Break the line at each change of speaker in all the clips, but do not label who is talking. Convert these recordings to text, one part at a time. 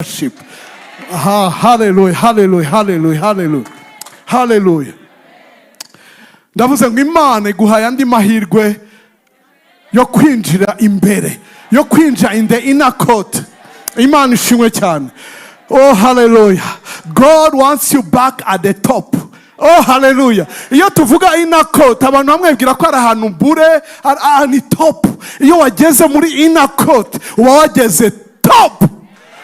Worship. Ha, haleluya, haleluya, haleluya, haleluya, haleluya. Ndavuze ngo Imana iguhaye andi mahirwe yo kwinjira imbere, yo kwinjira in the inner court. Imana ishimwe cyane. Oh, haleluya! God wants you back at the top. Oh, haleluya! Iyo tuvuga inner court, abantu bamwe bibwira ko ari ahantu bure ni top. Iyo wageze muri inner court, uba wageze top.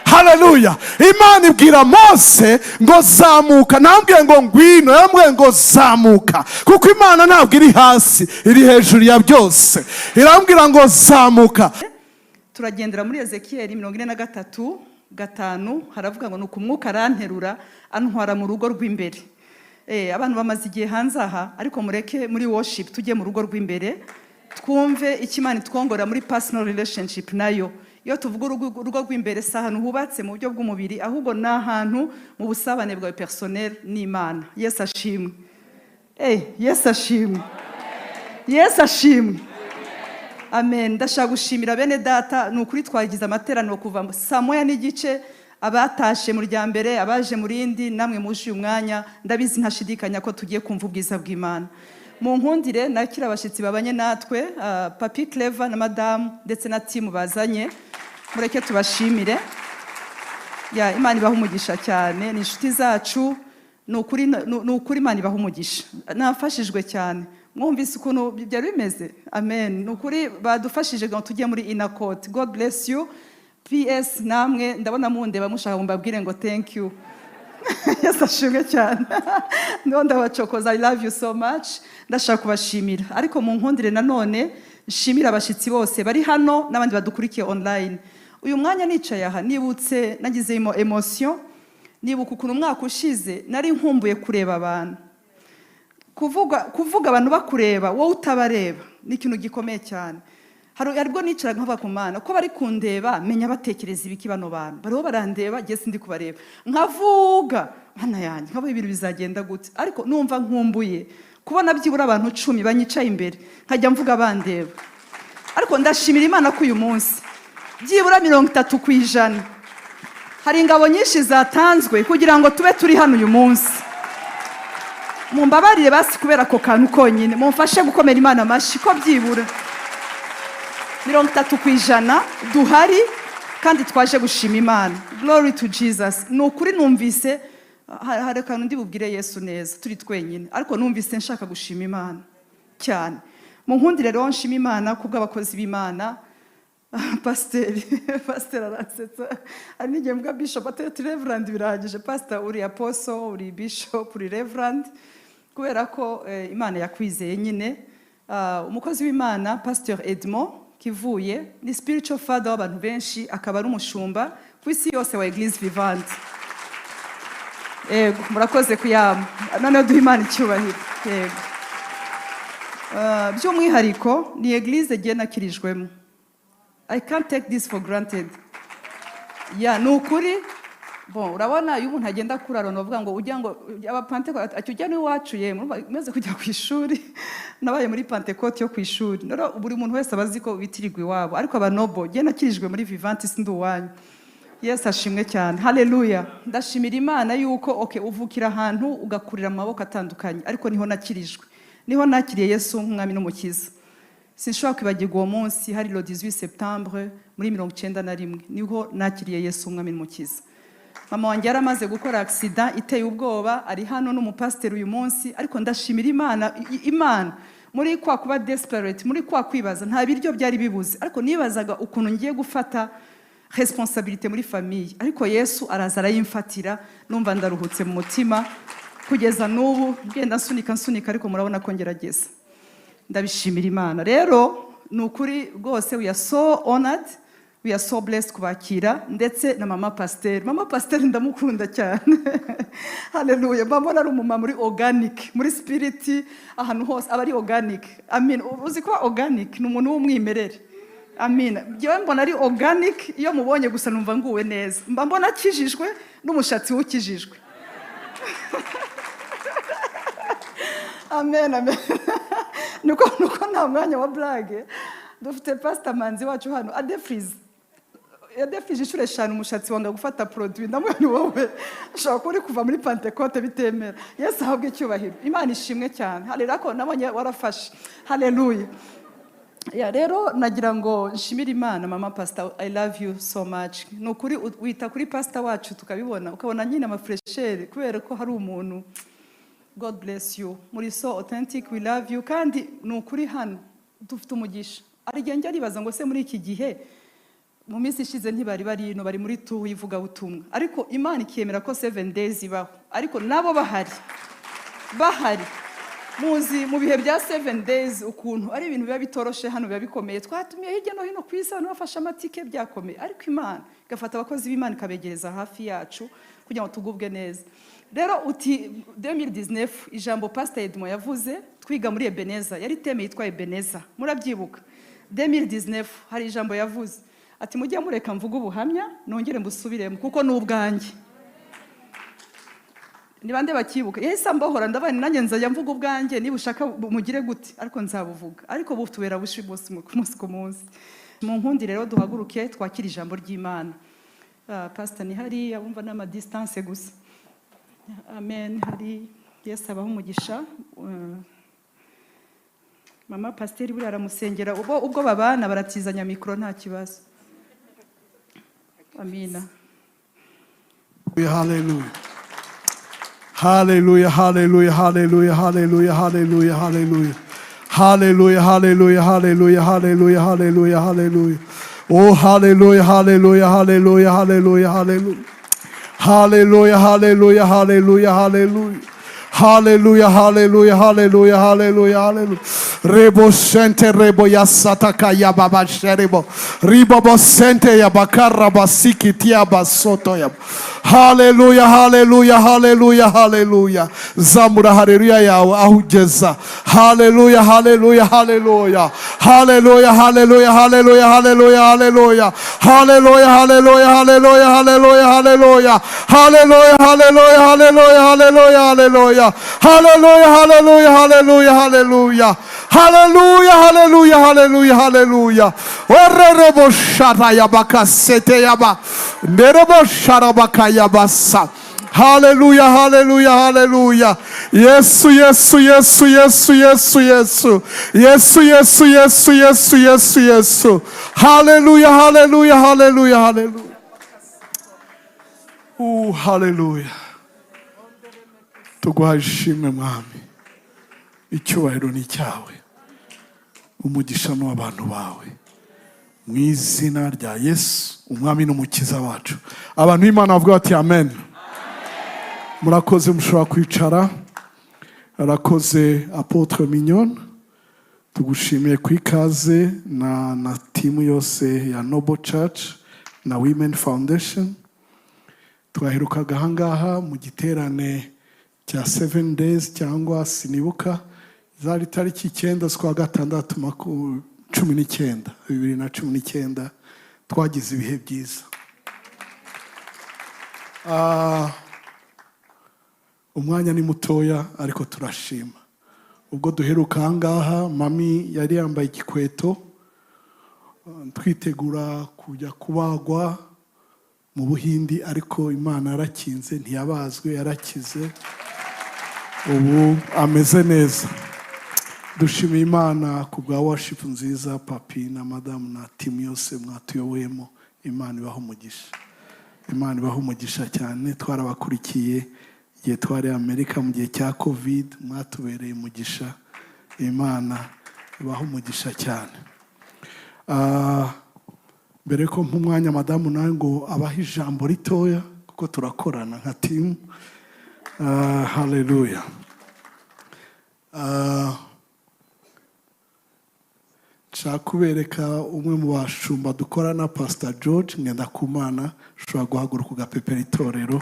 Haleluya! Imana ibwira Mose ngo zamuka. Ntambwiye ngo ngwino, yarambwiye ngo zamuka, kuko Imana ntabwo iri hasi, iri hejuru ya byose. Irambwira ngo zamuka.
Turagendera muri Ezekiyeli 43:5. Haravuga ngo: "Nuko Umwuka aranterura, antwara mu rugo rw'imbere." Abantu bamaze igihe hanze aha, ariko mureke muri worship tujye mu rugo rw'imbere, twumve icyo Imana itwongorera muri personal relationship nayo. Iyo tuvuga urugo rw'imbere, si ahantu hubatse mu buryo bw'umubiri, ahubwo ni ahantu mu busabane bwawe personnel n'Imana. Yesu ashimwe! Yesu ashimwe! Yesu ashimwe! Amen. Ndashaka gushimira bene data. Ni ukuri, twagize amateraniro kuva saa 1:30. Abatashe mu rya mbere, abaje mu rindi, namwe muje uyu mwanya, ndabizi ntashidikanya ko tugiye kumva ubwiza bw'Imana. Mu nkundire nakira abashyitsi babanye natwe, Papi Clever na madamu ndetse na team bazanye. Mureke tubashimire. Ya, Imana ibaha umugisha cyane. Ni inshuti zacu. Ni ukuri, ni ukuri, Imana ibaha umugisha. Nafashijwe cyane. Mwumvise ukuntu byari bimeze. Amen. Ni ukuri, badufashije ngo tujye muri inner court. God bless you. Ps namwe ndabona mundeba, mushaka ngo mbabwire ngo thank you. Yesu ashimwe cyane. Ndiho ndabacokoza. I love you so much. Ndashaka kubashimira, ariko mu nkundire nanone nshimira abashyitsi bose bari hano n'abandi badukurikiye online. Uyu mwanya nicaye aha, nibutse, nagize emotion, nibuka ukuntu umwaka ushize nari nkumbuye kureba abantu. Kuvuga abantu bakureba wowe utabareba ni ikintu gikomeye cyane. Hari ubwo nicaraga nkavuga ku Mana ko bari kundeba, menya batekereza ibiki bano bantu bariho barandeba, njye sindi kubareba. Nkavuga: "Mana yanjye," nkavuga: "Ibintu bizagenda gute?" Ariko numva nkumbuye kubona byibura abantu 10 banyicaye imbere, nkajya mvuga bandeba. Ariko ndashimira Imana ko uyu munsi byibura 30%, hari ingabo nyinshi zatanzwe kugira ngo tube turi hano uyu munsi. Mumbabarire basi, kubera ako kantu konyine mumfashe gukomera Imana amashyi ko byibura 30% duhari kandi twaje gushima Imana. Glory to Jesus! Ni ukuri, numvise hari akantu ndi bubwire Yesu neza turi twenyine, ariko numvise nshaka gushima Imana cyane. Mu nkundire rero nshima Imana kubw'abakozi b'Imana. Pasiteri aransetsa. Hari n'igihe mbwa bishop ati: "Reverend birahagije." Pasita, uri apostle, uri bishop, uri reverend, kubera ko Imana yakwizeye nyine. Umukozi w'Imana Pastor Edmond Kivuye ni spiritual father w'abantu benshi, akaba ari umushumba ku isi yose wa Eglise Vivante. Yego, murakoze kuyama. Noneho duhe Imana icyubahiro. Yego. By'umwihariko ni eglise igiye nakirijwemo. I can't take this for granted. Ya, ni ukuri. Bon, urabona iyo umuntu agenda akura, abantu bavuga ngo ujya ngo abapantekote ati ujya n'iwacu. Yemwe, maze kujya ku ishuri, nabaye muri Pantekote yo ku ishuri. Rero buri muntu wese aba azi ko bitirirwa iwabo, ariko abanobo jye nakirijwe muri Vivante, sindi uwanyu. Yesu ashimwe cyane! Haleluya! Ndashimira Imana yuko, okay, uvukira ahantu ugakurira mu maboko atandukanye, ariko niho nakirijwe, niho nakiriye Yesu nk'umwami n'umukiza. Sinshobora kwibagirwa uwo munsi. Hari le 18 septembre muri 91, niho nakiriye Yesu umwami n'umukiza. Mama wanjye yari amaze gukora accident iteye ubwoba. Ari hano n'umupasiteri uyu munsi. Ariko ndashimira Imana. Imana muri kwa kuba desperate, muri kwa kwibaza, nta biryo byari bibuze, ariko nibazaga ukuntu ngiye gufata responsabilité muri famille, ariko Yesu araza arayimfatira, numva ndaruhutse mu mutima. Kugeza n'ubu ngenda nsunika nsunika, ariko murabona ko ngerageza. Ndabishimira Imana rero. Ni ukuri rwose, we are so honored, we are so blessed kubakira, ndetse na mama pasiteri. Mama pasiteri ndamukunda cyane. Haleluya! Mba mbona ari umumama muri organic, muri spirit, ahantu hose aba ari organic. Amen. Uzi ko organic ni umuntu w'umwimerere? Amina. Njyewe mbona ari organic. Iyo mubonye gusa numva nguwe neza. Mba mbona akijijwe n'umushatsi w'ukijijwe. Amen, amen. Nuko nta mwanya wa blague dufite. Pasita Manzi wacu hano adefrize. Yadefije inshuro eshanu umushatsi, wanga gufata produit. Ndamubwira ni wowe ushobora kuba uri kuva muri Pantekote bitemera. Yesu ahabwe icyubahiro. Imana ishimwe cyane. Haleluya, ko nabonye warafashe. Haleluya. Yeah, rero nagira ngo nshimire Imana. Mama Pastor, I love you so much. Ni ukuri wita kuri pastor wacu, tukabibona, ukabona nyine amafraîcheur kubera ko hari umuntu. God bless you. Muri so authentic, we love you. Kandi ni ukuri hano dufite umugisha. Hari igihe njya nibaza ngo se muri iki gihe, mu minsi ishize ntibari bari ino, bari muri tour y'ivugabutumwa, ariko Imana ikemera ko 7 days ibaho, ariko nabo bahari bahari. Muzi mu bihe bya 7 days ukuntu ari ibintu biba bitoroshe hano, biba bikomeye. Twatumiye hirya no hino ku isi, abantu bafashe amatike, byakomeye, ariko Imana igafata abakozi b'Imana ikabegereza hafi yacu kugira ngo tugubwe neza. Rero uti 2019, ijambo Pastor Edmond yavuze twiga muri Ebeneza, yari thème yitwa Ebeneza, murabyibuka? 2019 hari ijambo yavuze ati: "Mujye mureka mvuge ubuhamya, nongere mbusubiremo kuko ni ubwanjye." Ni bande bakibuka? Yahise ambohora. Ndabaye nanjye nzajya mvuga ubwanjye, niba ushaka mugire gute, ariko nzabuvuga. Ariko butubera bushi bose munsi ku munsi. Mu nkundi rero duhaguruke twakire ijambo ry'Imana. Ah, Pastor ni hariya, wumva n'ama distance gusa. Amen. Hari Yesu abaho umugisha. Mama pasiteri buriya aramusengera, ubwo babana baratizanya mikoro, nta kibazo. Amina.
Hallelujah. Hallelujah, hallelujah, hallelujah, hallelujah, hallelujah, hallelujah. Hallelujah, hallelujah, hallelujah, hallelujah, hallelujah, hallelujah. Oh, hallelujah, hallelujah, hallelujah, hallelujah, hallelujah. Hallelujah, hallelujah, hallelujah, hallelujah. Hallelujah, hallelujah, hallelujah, hallelujah, hallelujah. Rebo sente rebo yasataka yababa sherebo. Ribobo sente yabakara basiki tia basoto yab. Hallelujah, hallelujah, hallelujah, hallelujah. Zamura hallelujah yawe aho ugeza. Hallelujah, hallelujah, hallelujah. Hallelujah, hallelujah, hallelujah, hallelujah, hallelujah. Hallelujah, hallelujah, hallelujah, hallelujah, hallelujah. Hallelujah, hallelujah, hallelujah, hallelujah, hallelujah. Hallelujah, hallelujah, hallelujah, hallelujah. Hallelujah, hallelujah, hallelujah, hallelujah. Orerebo shara yabaka sete yaba. Nderebo sharabaka yabasa. Hallelujah, hallelujah, hallelujah. Yesu, Yesu, Yesu, Yesu, Yesu, Yesu. Yesu, Yesu, Yesu, Yesu, Yesu, Yesu. Hallelujah, hallelujah, hallelujah, hallelujah. Oh, hallelujah. Tuguhaye ishimwe, Mwami. Icyubahiro ni icyawe. Umugisha ni uw'abantu bawe. Mu izina rya Yesu, Umwami n'Umukiza wacu. Abantu b'Imana bavuga bati amen. Murakoze, mushobora kwicara. Arakoze Apôtre Mignonne, tugushimiye ku ikaze na team yose ya Noble Church na Women Foundation. Twaherukaga ahangaha mu giterane cya 7 days, cyangwa sinibuka, zari tariki 9 z'ukwa gatandatu 19, 2019. Twagize ibihe byiza. Umwanya ni mutoya, ariko turashima. Ubwo duheruka ahangaha, mami yari yambaye igikweto, twitegura kujya kubagwa mu Buhindi, ariko Imana yarakinze, ntiyabazwe, yarakize, ubu ameze neza. Dushimiye Imana ku bwa worship nziza, papi na madamu na team yose mwatuyoboyemo. Imana ibaha umugisha, Imana ibaha umugisha cyane. Twarabakurikiye igihe twari Amerika mu gihe cya COVID, mwatubereye umugisha. Imana ibaha umugisha cyane. Mbere ko nk'umwanya madamu nawe ngo abahe ijambo ritoya, kuko turakorana nka team. Haleluya. Nshaka kubereka umwe mu bashumba dukorana, Pastor George Ngendakumana. Ushobora guhaguruka ugapepera itorero.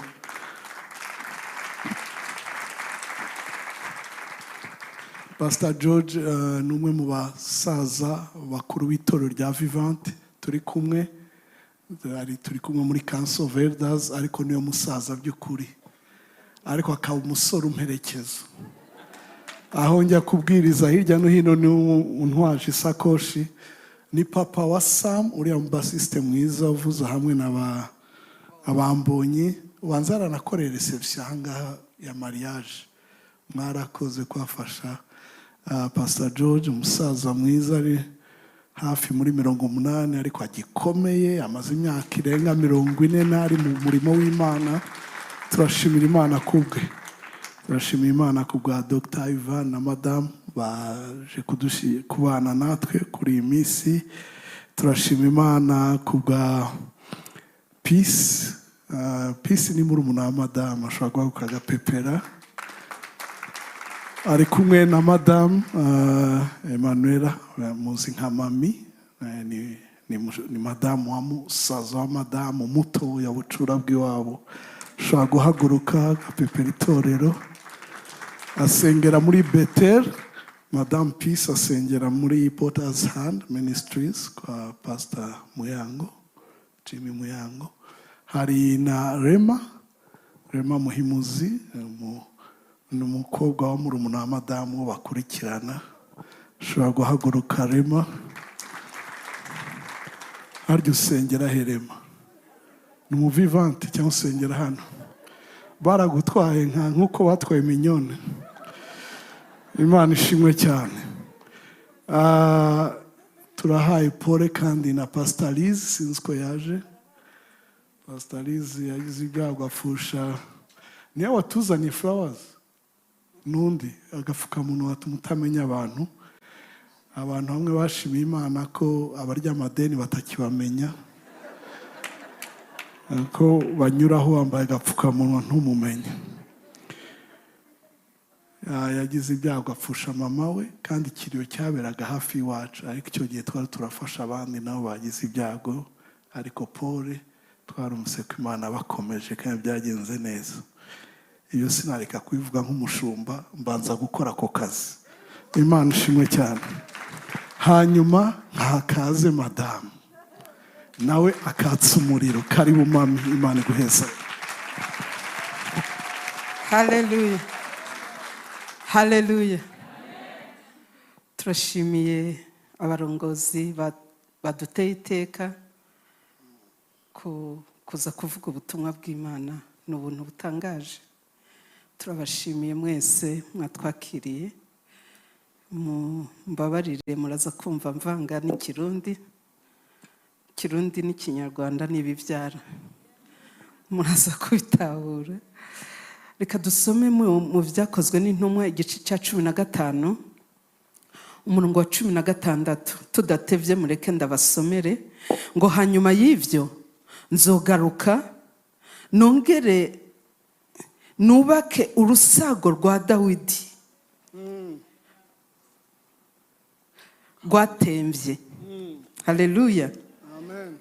Pastor George ni umwe mu basaza bakuru b'itorero rya Vivante. Turi kumwe, turi kumwe muri Council of Elders, ariko niwe musaza by'ukuri, ariko akaba umusore umperekeza aho njya kubwiriza hirya no hino, ni untwaje isakoshi. Ni papa wa Sam, uriya mubassiste mwiza uvuza hamwe na ba abambonyi. Ubanza aranakorera reception ahangaha ya mariage. Mwarakoze kuhafasha. Pastor George, umusaza mwiza, ari hafi muri 80 ariko agikomeye, amaze imyaka irenga 40 n'ari mu murimo w'Imana. Turashimira Imana kubwe. Turashimira Imana ku bwa Dr Ivan na madamu baje kubana natwe kuri iyi minsi. Turashima Imana ku bwa Peace. Peace ni murumuna wa madamu, ashobora guhaguruka agapepera. Ari kumwe na madamu Emanuela, muzi nka mami. Ni madamu wa musaza wa madamu muto ya bucura bw'iwabo. Ashobora guhaguruka agapepera itorero. Asengera muri Betel. Madamu Peace asengera muri Potter's Hand Ministries kwa Pastor Muyango, Jimmy Muyango. Hari na Rema, Rema Muhimuzi, ni umukobwa wa murumuna wa madamu bakurikirana. Ashobora guhaguruka. Rema, harya usengera he? Rema ni umuvivante cyangwa usengera hano? Baragutwaye nk'uko batwaye Mignone. Imana ishimwe cyane. Turahaye pole kandi na Pastor Liz, sinzi ko yaje. Pastor Liz yagize ibyago apfusha, niyo watuzaniye flowers n'undi agapfukamunwa watuma utamenya abantu. Abantu bamwe bashimiye Imana ko abarya amadeni batakibamenya, ko banyuraho wambaye agapfukamunwa ntumumenye. Yagize ibyago apfusha mama we, kandi ikiriyo cyaberaga hafi y'iwacu, ariko icyo gihe twari turafasha abandi nabo bagize ibyago. Ariko pole, twarumvise ko Imana bakomeje kandi byagenze neza. Iyo sinareka kubivuga nk'umushumba, mbanza gukora ako kazi. Imana ishimwe cyane. Hanyuma nkakaze madamu nawe akatsa umuriro. Karibu mami, Imana iguheza.
Haleluya, haleluya! Turashimiye abarongozi baduteye iteka kuza kuvuga ubutumwa bw'Imana. Ni ubuntu butangaje. Turabashimiye mwese mwatwakiriye. Mbabarire, muraza kumva mvanga n'ikirundi. Kirundi n'ikinyarwanda n'ibibyara, muraza kubitahura. Reka dusome mu Byakozwe n'Intumwa, igice cya 15, umurongo wa 16. Tudatebye, mureke ndabasomere ngo: "Hanyuma y'ibyo nzogaruka, nongere nubake urusago rwa Dawidi rwatembye." Haleluya!
Amen.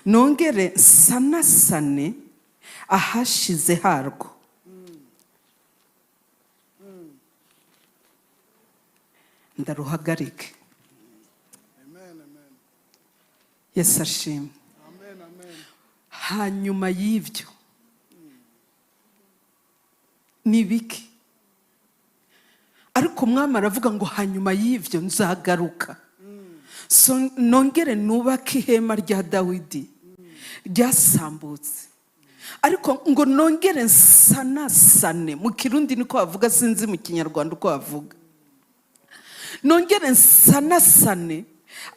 "Nongere nsanasane ahashize harwo, ndaruhagarike."
Amen, amen.
Yesu ashimwe!
Amen, amen.
Hanyuma y'ibyo ni biki? Ariko umwami aravuga ngo: "Hanyuma y'ibyo nzagaruka, so nongere nubake ihema rya Dawidi ryasambutse, ariko ngo nongere nsanasane." Mu Kirundi niko bavuga, sinzi mu Kinyarwanda uko bavuga. "Nongere nsanasane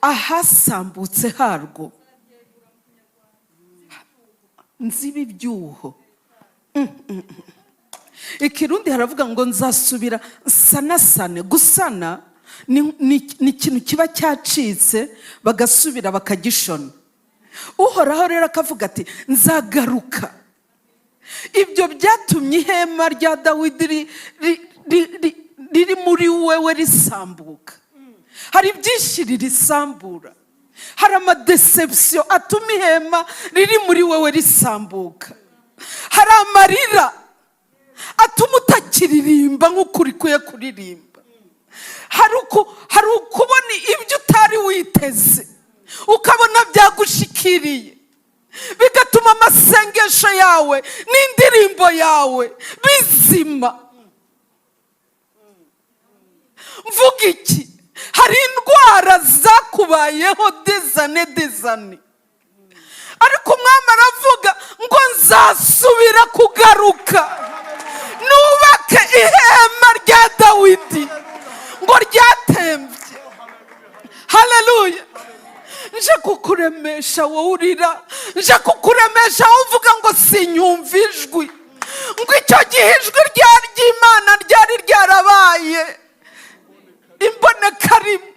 ahasambutse harwo, nzibe ibyuho." Ikirundi haravuga ngo: "Nzasubira nsanasane." Gusana ni ikintu kiba cyacitse, bagasubira bakagishona. Uhoraho rero akavuga ati: "Nzagaruka." Ibyo byatumye ihema rya Dawidi riri muri wewe risambuka. Hari byinshi ririsambura. Hari amadéception atuma ihema riri muri wewe risambuka. Hari amarira atuma utakiririmba nk'uko urikwiye kuririmba. Hari ukubona ibyo utari witeze, ukabona byagushikiriye, bigatuma amasengesho yawe n'indirimbo yawe bizima. Mvuga iki? Hari igihe umuntu aguha ikintu, Hari indwara zakubayeho dezane dezane, ariko umwami aravuga ngo nzasubira kugaruka nubake ihema rya Dawidi ngo ryatembye. Haleluya! Nje kukuremesha wowe urira, nje kukuremesha wowe uvuga ngo sinyumva ijwi, ngo icyo gihe ijwi ry'Imana ryari ryarabaye imboneka rimwe,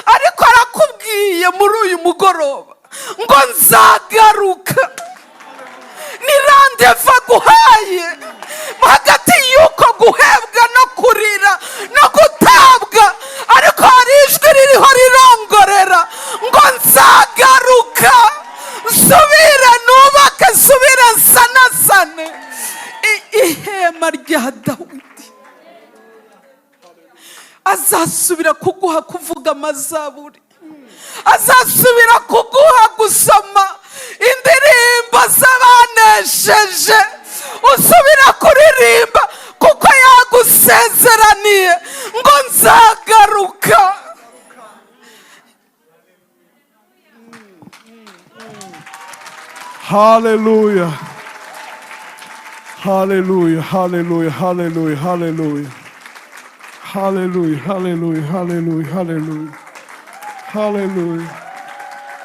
ariko arakubwiye muri uyu mugoroba ngo nzagaruka. Ni rendez-vous aguhaye hagati y'uko guhebwa no kurira no gutabwa, ariko hari ijwi ririho rirongorera ngo nzagaruka, nsubire nubake, nsubire nsanasane ihema rya Dawidi. Azasubira kuguha kuvuga amazaburi, azasubira kuguha gusoma indirimbo z'abanesheje, usubira kuririmba, kuko yagusezeraniye ngo nzagaruka.
Hallelujah. Hallelujah. Hallelujah. Hallelujah. Hallelujah. Hallelujah. Hallelujah. Hallelujah. Hallelujah. Hallelujah.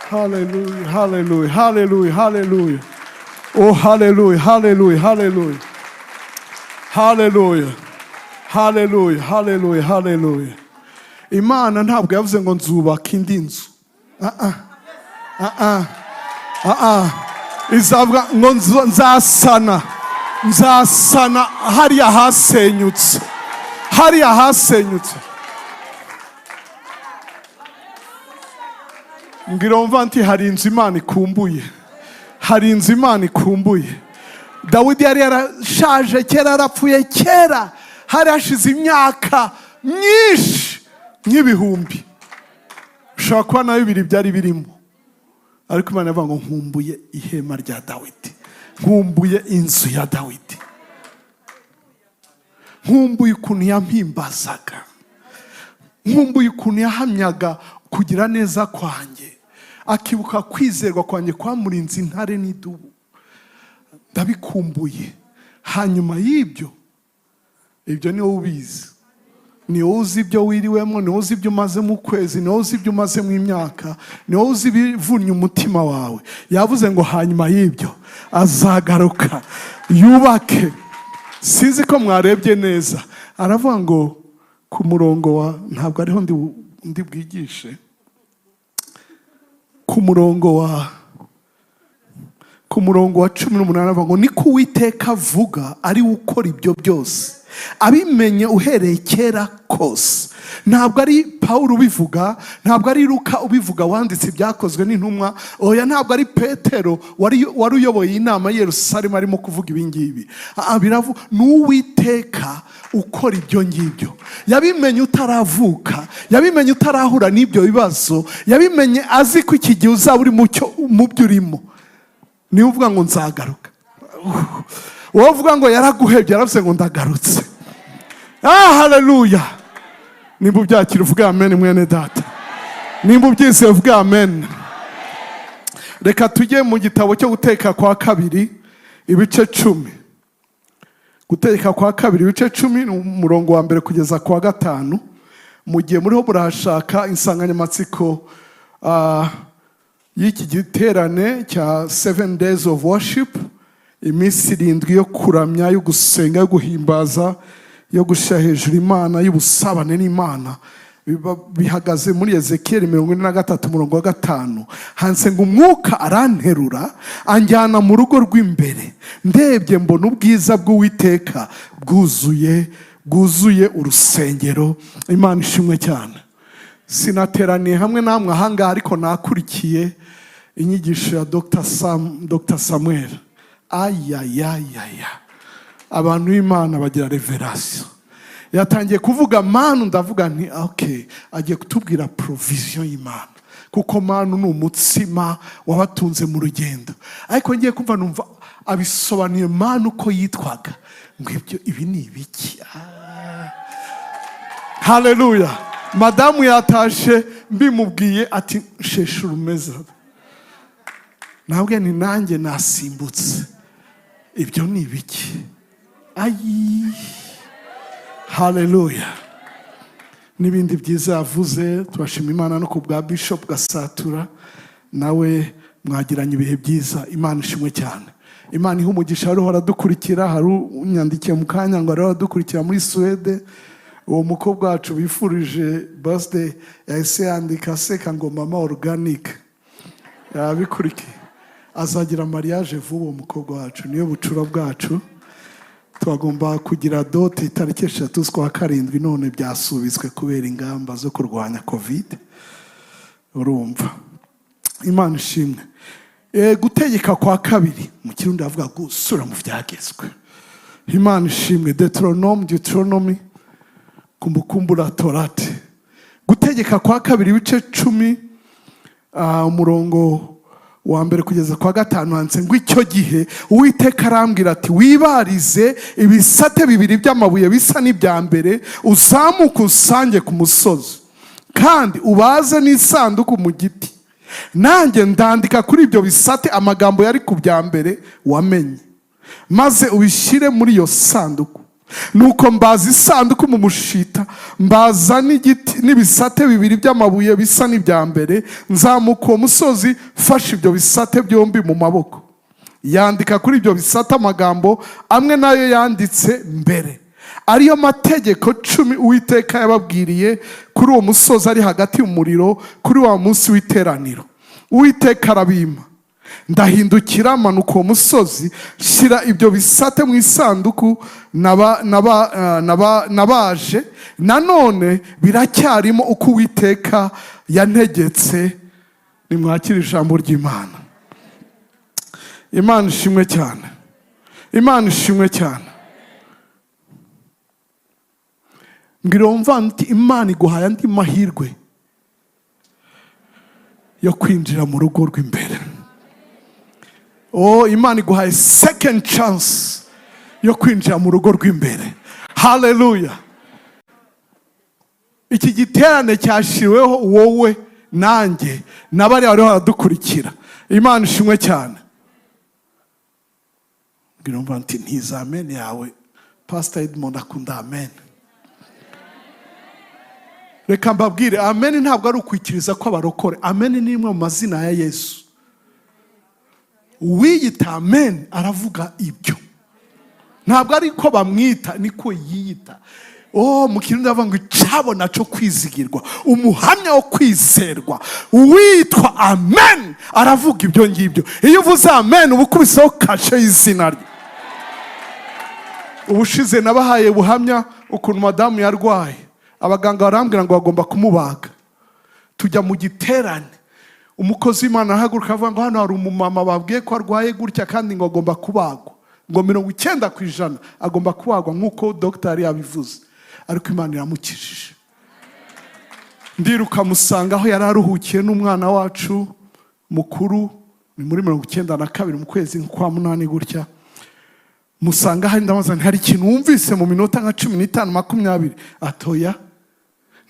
Hallelujah. Hallelujah. Hallelujah. Hallelujah. Oh, hallelujah. Hallelujah. Hallelujah. Hallelujah. Hallelujah. Hallelujah. Hallelujah. Imana ntabwo yavuze ngo nzubaka indi nzu. Ah ah. Ah ah. Ah ah. Izavuga ngo nzasana, nzasana hariya hasenyutse, hariya hasenyutse. Mbwira wumva nti hari inzu Imana ikumbuye, hari inzu Imana ikumbuye. Dawidi yari yarashaje kera, yarapfuye kera, hari hashize imyaka myinshi nk'ibihumbi, ushobora kuba na bibiri byari birimo, ariko Imana ivuga ngo nkumbuye ihema rya Dawidi, nkumbuye inzu ya Dawidi, nkumbuye ukuntu yampimbazaga, nkumbuye ukuntu yahamyaga kugira neza kwanjye, akibuka kwizerwa kwanjye kwamurinze intare n'idubu. Ndabikumbuye. Hanyuma y'ibyo, ibyo ni wowe ubizi, ni wowe uzi ibyo wiriwemo, ni wowe uzi ibyo umazemo ukwezi, ni wowe uzi ibyo umazemo imyaka, ni wowe uzi ibivunnye umutima wawe. Yavuze ngo hanyuma y'ibyo azagaruka yubake. Sinzi ko mwarebye neza, aravuga ngo ku murongo wa, ntabwo ariho ndi bwigishe, ku murongo wa 18 avuga ngo niko Uwiteka avuga, ari we ukora ibyo byose, abimenye uhereye kera kose. Ntabwo ari Pawulo ubivuga, ntabwo ari Luka ubivuga wanditse Ibyakozwe n'Intumwa, oya, ntabwo ari Petero wari uyoboye inama y'i Yerusalemu arimo kuvuga ibi ngibi. Ni Uwiteka ukora ibyo ngibyo. Yabimenye utaravuka, yabimenye utarahura n'ibyo bibazo, yabimenye azi ko iki gihe uzaba uri mu byo urimo. Niwe uvuga ngo nzagaruka. Wowe uvuga ngo yaraguhebye, yaravuze ngo ndagarutse. Haleluya! Nimba ubyakira uvuge amen, mwene data. Nimba ubyizeye uvuge amen. Reka tujye mu gitabo cyo Gutegeka kwa Kabiri ibice 10. Gutegeka kwa Kabiri ibice 10 ni umurongo wa mbere kugeza ku wa gatanu. Mu gihe muriho murahashaka, insanganyamatsiko y'iki giterane cya 7 days of worship, iminsi 7 yo kuramya, yo gusenga, yo guhimbaza, yo gushyira hejuru Imana, y'ubusabane n'Imana, bihagaze muri Ezekiyeli 43 umurongo wa 5. Handitse ngo umwuka aranterura anjyana mu rugo rw'imbere, ndebye mbona ubwiza bw'Uwiteka bwuzuye urusengero. Imana ishimwe cyane. Sinateraniye hamwe namwe ahangaha, ariko nakurikiye inyigisho ya Dr. Sam, Dr. Samuel. Ayayayaya, abantu b'Imana bagira révélation. Yatangiye kuvuga manu, ndavuga nti ok, agiye kutubwira provision y'Imana, kuko manu ni umutsima wabatunze mu rugendo. Ariko ngiye kumva numva abisobanuye manu uko yitwaga, ngo ibyo ibi ni ibiki? Haleluya! Madamu yatashe, mbimubwiye ati: "Shesha urumeza." Nabwe ni nanjye nasimbutse. Ibyo ni ibiki? Ayi, haleluya! N'ibindi byiza yavuze. Turashima Imana no ku bwa Bishop Gasatura, nawe mwagiranye ibihe byiza. Imana ishimwe cyane, Imana ihe umugisha. Hariho aradukurikira, hari unyandikiye mu kanya ngo hariho aradukurikira muri Suwede. Uwo mukobwa wacu bifurije birthday yahise yandika aseka ngo "Mama organic yabikurikiye." Azagira mariage vuba uwo mukobwa wacu, niyo bucura bwacu. Twagomba kugira dot itariki 3 z'ukwa 7, none byasubitswe kubera ingamba zo kurwanya COVID. Urumva, Imana ishimwe. Gutegeka kwa kabiri, mu Kirundi avuga gusura mu byagezwe. Imana ishimwe. Deutéronome, Deuteronomy, Kumbukumbu la Torati. Gutegeka kwa kabiri, ibice 10, umurongo wa mbere kugeza kwa gatanu, handitse ngo: "Icyo gihe Uwiteka arambwira ati: 'Wibarize ibisate bibiri by'amabuye bisa n'ibya mbere, uzamuke usange ku musozi, kandi ubaze n'isanduku mu giti. Nanjye ndandika kuri ibyo bisate amagambo yari ku bya mbere wamenye, maze ubishyire muri iyo sanduku.' Nuko mbaza isanduku mu mushita, mbaza n'igiti n'ibisate bibiri by'amabuye bisa n'ibya mbere, nzamuka uwo musozi mfashe ibyo bisate byombi mu maboko. Yandika kuri ibyo bisate amagambo amwe nayo yanditse mbere, ariyo mategeko 10 Uwiteka yababwiriye kuri uwo musozi ari hagati y'umuriro, kuri wa munsi w'iteraniro. Uwiteka arabimpa. Ndahindukira, manuka uwo musozi, shyira ibyo bisate mu isanduku nabaje, nanone biracyarimo uko Uwiteka yantegetse." Nimwakire ijambo ry'Imana. Imana ishimwe cyane, Imana ishimwe cyane. Mbwira wumva nti: "Imana iguhaye andi mahirwe yo kwinjira mu rugo rw'imbere." Oh, Imana iguhaye second chance yo kwinjira mu rugo rw'imbere. Haleluya! Iki giterane cyashyiriweho wowe nanjye n'abariya bariho baradukurikira. Imana ishimwe cyane. Mbwira wumva nti: "Ntiza amen yawe." Pastor Edmond akunda amen. Reka mbabwire, amen ntabwo ari ukwikiriza kw'abarokore. Amen ni imwe mu mazina ya Yesu. Uwiyita amen aravuga ibyo, ntabwo ari ko bamwita, niko yiyita. Oh, mu Kirundi bavuga ngo icabona cyo kwizigirwa, umuhamya wo kwizerwa. Uwitwa amen aravuga ibyo ngibyo. Iyo uvuze amen, uba ukubiseho kashe y'izina rye. Ubushize nabahaye buhamya ukuntu madamu yarwaye, abaganga barambwira ngo bagomba kumubaga. Tujya mu giterane, umukozi w'Imana arahaguruka avuga ngo: "Hano hari umumama babwiye ko arwaye gutya, kandi ngo agomba kubagwa, ngo 90% agomba kubagwa nk'uko dogiteri yabivuze." Ariko Imana iramukijije. Ndiruka musanga aho yari aruhukiye n'umwana wacu mukuru. Ni muri 92, mu kwezi kwa 8 gutya. Musanga hari, ndabaza nti: "Hari ikintu wumvise mu minota nka 15, 20?" Atoya.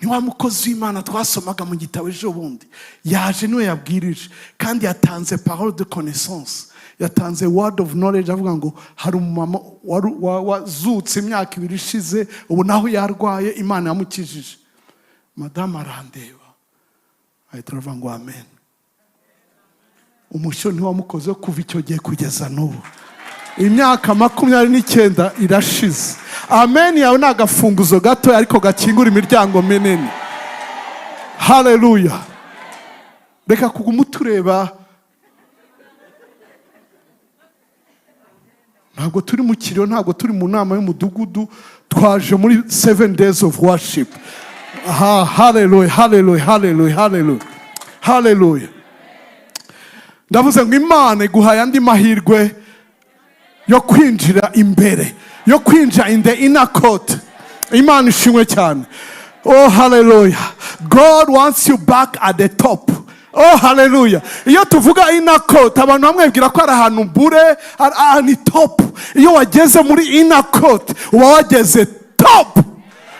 "Ni wa mukozi w'Imana twasomaga mu gitabo ejo bundi yaje, niwe yabwirije, kandi yatanze parole de connaissance, yatanze word of knowledge, avuga ngo hari umumama wazutse imyaka 2 ishize, ubu naho yarwaye Imana yamukijije." Madamu arandeba, ahita aravuga ngo: "Amen." Umushyo ntiwamukoze kuva icyo gihe kugeza n'ubu, imyaka 29 irashize. Amen yawe ni agafunguzo gatoya ariko gakingura imiryango minini. Haleluya! Reka kuguma utureba. Ntabwo turi mu kiriyo, ntabwo turi mu nama y'umudugudu, twaje muri 7 days of worship. Aha, haleluya, haleluya, haleluya, haleluya, haleluya! Ndavuze ngo Imana iguhaye andi mahirwe yo kwinjira imbere, yo kwinjira in the inner court. Imana ishimwe cyane. Oh, hallelujah! God wants you back at the top. Oh, hallelujah! Iyo tuvuga inner court, abantu bamwe bibwira ko ari ahantu bure ni top. Iyo wageze muri inner court, uba wageze top.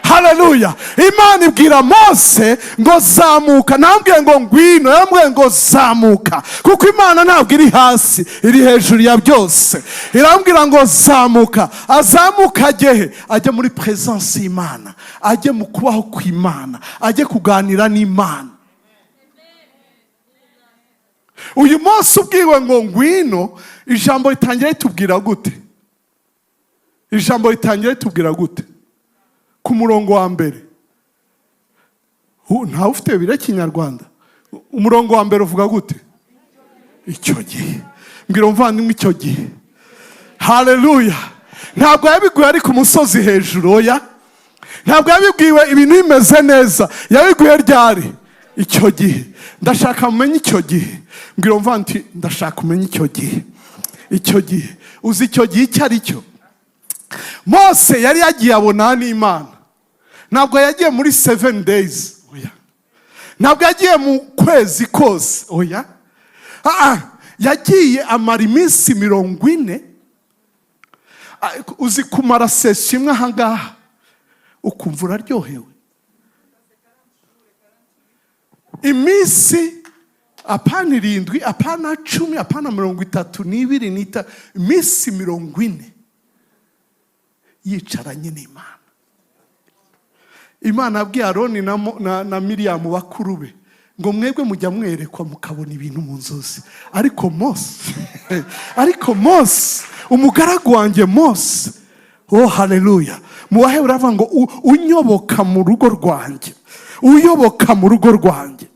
Haleluya! Imana ibwira Mose ngo zamuka. Ntambwiye ngo ngwino, yarambwiye ngo zamuka, kuko Imana ntabwo iri hasi, iri hejuru ya byose. Irambwira ngo zamuka. Azamuka ajye he? Ajye muri presence y'Imana, ajye mu kubaho kw'Imana, ajye kuganira n'Imana. Uyu munsi ubwiwe ngo ngwino, ijambo ritangira ritubwira gute? Ijambo ritangira ritubwira gute ku murongo wa mbere? Ntawe ufite Bibiliya Kinyarwanda? Umurongo wa mbere uvuga gute? Icyo gihe. Mbwira umuvandimwe, icyo gihe. Haleluya! Ntabwo yabiguye ari ku musozi hejuru, oya. Ntabwo yabibwiwe ibintu bimeze neza. Yabiguye ryari? Icyo gihe. Ndashaka mumenye icyo gihe. Mbwira umuvandimwe, ndashaka umenye icyo gihe. Icyo gihe, uzi icyo gihe icyo ari cyo? Mose yari yagiye abona n'Imana. Ntabwo yagiye muri 7 days, oya. Ntabwo yagiye mu kwezi kose, oya. Ah, yagiye amara iminsi 40. Ah, uzi kumara session imwe ahangaha ukumva uraryohewe? Iminsi apana 7, apana 10, apana 32 iminsi 40 yicaranye n'Imana. Imana yabwiye Aroni na Miriyamu bakuru be ngo mwebwe mujya mwerekwa, mukabona ibintu mu nzozi, ariko Mose umugaragu wanjye Mose, oh haleluya, mu Baheburayo uravuga ngo unyoboka mu rugo rwanjye, uyoboka mu rugo rwanjye,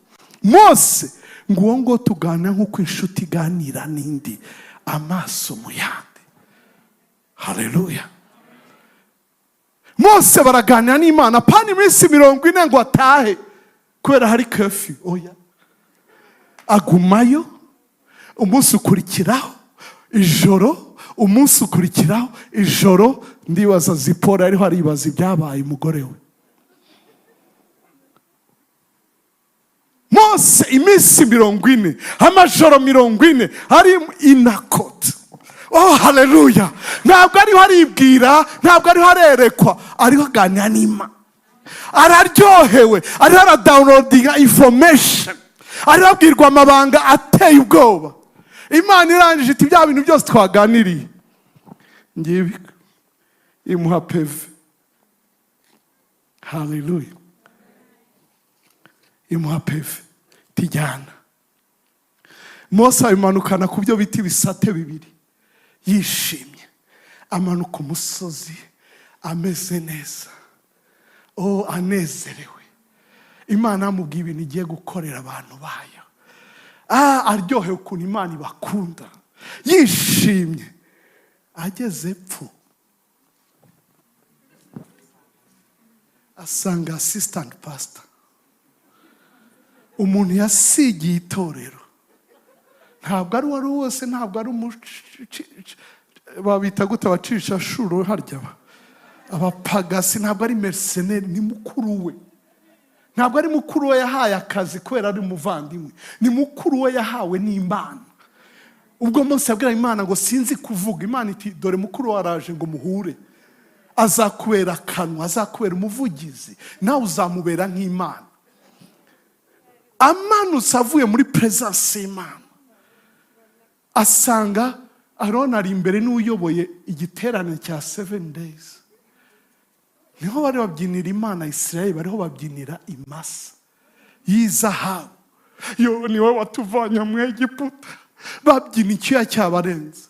Mose, ngo uwo ngo tuganira nk'uko inshuti iganira n'indi, amaso mu yandi. Haleluya! Mose baraganira n'Imana, apana iminsi 40 ngo atahe kubera hari curfew, oya. Agumayo umunsi ukurikiraho ijoro, umunsi ukurikiraho ijoro. Ndibaza Zipora ariho aribaza ibyabaye umugore we Mose. Iminsi 40, amajoro 40, ari inakoti. Oh haleluya! Ntabwo ariho aribwira, ntabwo ariho arerekwa, ariho aganira n'Imana, araryohewe, ariho aradownloadinga information, ariho abwirwa amabanga ateye ubwoba. Imana irangije iti bya bintu byose twaganiriye ngibi, imuha PV. Haleluya! Imuha PV, tijyana. Mose abimanukana ku byo bita ibisate bibiri, yishimye, amanuka umusozi ameze neza, oh, anezerewe. Imana yamubwiye ibintu igiye gukorera abantu bayo. Ah, aryohewe ukuntu Imana ibakunda, yishimye. Ageze epfo asanga assistant pastor, umuntu yasigiye itorero. Ntabwo ari uwari wose, ntabwo ari babita gute, abacishashuro harya, abapagasi, ntabwo ari mercenaire, ni mukuru we. Ntabwo ari mukuru we yahaye akazi kubera ari umuvandimwe, ni mukuru we yahawe n'Imana. Ubwo Mose yabwira Imana ngo sinzi kuvuga, Imana iti dore mukuru we araje ngo muhure, azakubera akanwa, azakubera umuvugizi, nawe uzamubera nk'Imana. Amanutse avuye muri presence y'Imana, asanga Aroni ari imbere n'uyoboye igiterane cya 7 days. Niho bari babyinira Imana Israel, bariho babyinira imasa y'izahabu. Yo, niwe watuvanye mu Egiputa. Babyina, icyuya cyabarenze.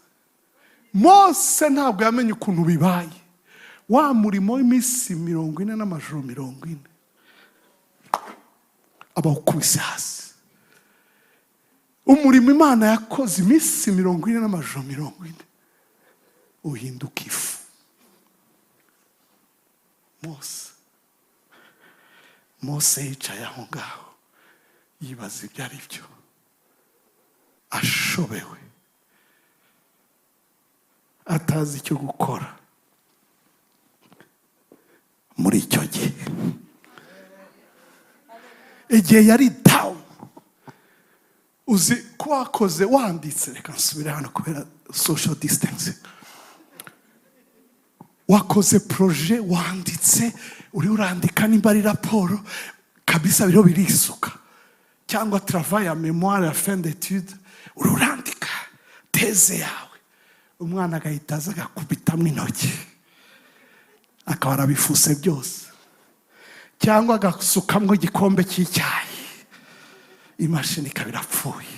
Mose ntabwo yamenye ukuntu bibaye. Wa murimo w'iminsi 40 n'amajoro 40 abawukubise hasi. Umurimo Imana yakoze iminsi 40 n'amajoro 40 uhinduka ifu. Mose yicaye aho ngaho yibaza ibyo ari byo, ashobewe, atazi icyo gukora. Muri icyo gihe, igihe yari down, uzi ko wakoze wanditse, reka nsubire hano kubera social distance, wakoze projet, wanditse, Uriho urandika nimba ari raporo kabisa, biriho birisuka, cyangwa travail ya mémoire ya fin d'étude, uriho urandika thèse yawe, umwana agahita aza agakubitamo intoki, akaba arabifuse byose, cyangwa agasukamo igikombe cy'icyayi, imashini ikaba irapfuye,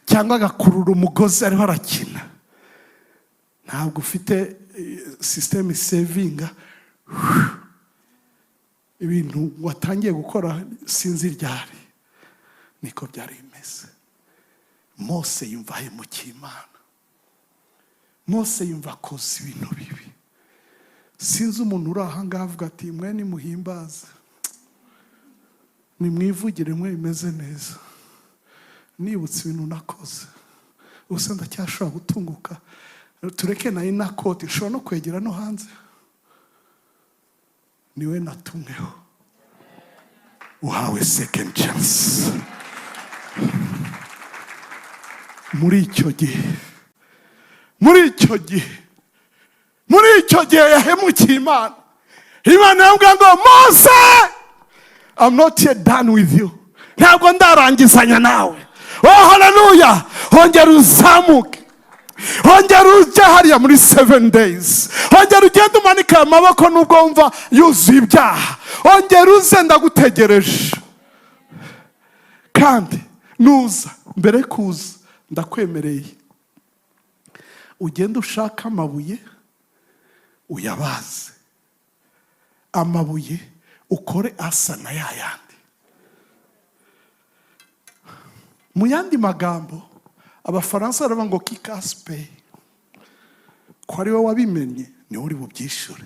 cyangwa agakurura umugozi ariho arakina. Ntabwo ufite système savinga ibintu watangiye gukora. Sinzi ryari niko byari bimeze. Mose yumva ahemukiye Imana, Mose yumva akoze ibintu bibi. Sinzi umuntu uri aha ngaha avuga ati: "Mwe nimuhimbaze, nimwivugire, mwe bimeze neza. Nibutse ibintu nakoze, ubuse ndacyashobora gutunguka?" Tureke na inakoti, nshobora no kwegera no hanze. Niwe natumweho, uhawe second chance. Muri icyo gihe, muri icyo gihe yahemukiye Imana, Imana yambwira ngo: "Mose, I'm not yet done with you. Ntabwo ndarangizanya nawe." Oh, haleluya! Hongera uzamuke, hongera ujye hariya muri 7 days, hongera ugende umanike aya maboko nubwo wumva yuzuye ibyaha, hongera uze, ndagutegereje. Kandi nuza, mbere kuza ndakwemereye, ugende ushake amabuye, uyabaze amabuye, ukore asa na ya yandi. Mu yandi magambo, Abafaransa baravuga ngo "qui casse paie". Ko ari wowe wabimenye, niwe uri bubyishyure.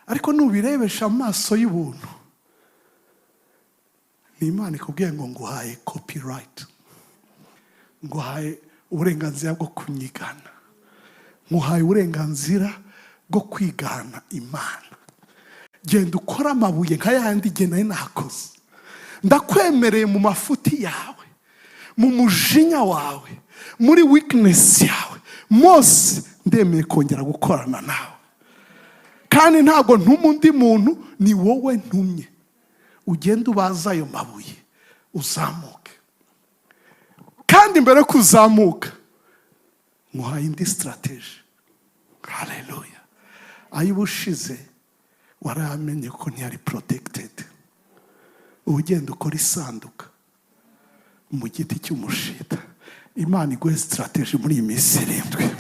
Ariko nubirebesha amaso y'ubuntu, ni Imana ikubwiye ngo: "Nguhaye copyright, nguhaye uburenganzira bwo kunyigana, nguhaye uburenganzira bwo kwigana Imana. Genda ukore amabuye nka yandi igihe nari nakoze. Ndakwemereye, mu mafuti yawe, mu mujinya wawe, muri weakness yawe, Mose, ndemeye kongera gukorana nawe. Kandi ntabwo ntuma undi muntu, ni wowe ntumye. Ugende ubaze ayo mabuye, uzamuke. Kandi mbere yo kuzamuka, nkuhaye indi strategy." Haleluya! Ay'ubushize waramenye ko ntiyari protected. Uba ugenda ukora isanduka mu giti cy'umushita. Imana iguhe strategy muri iyi minsi 7.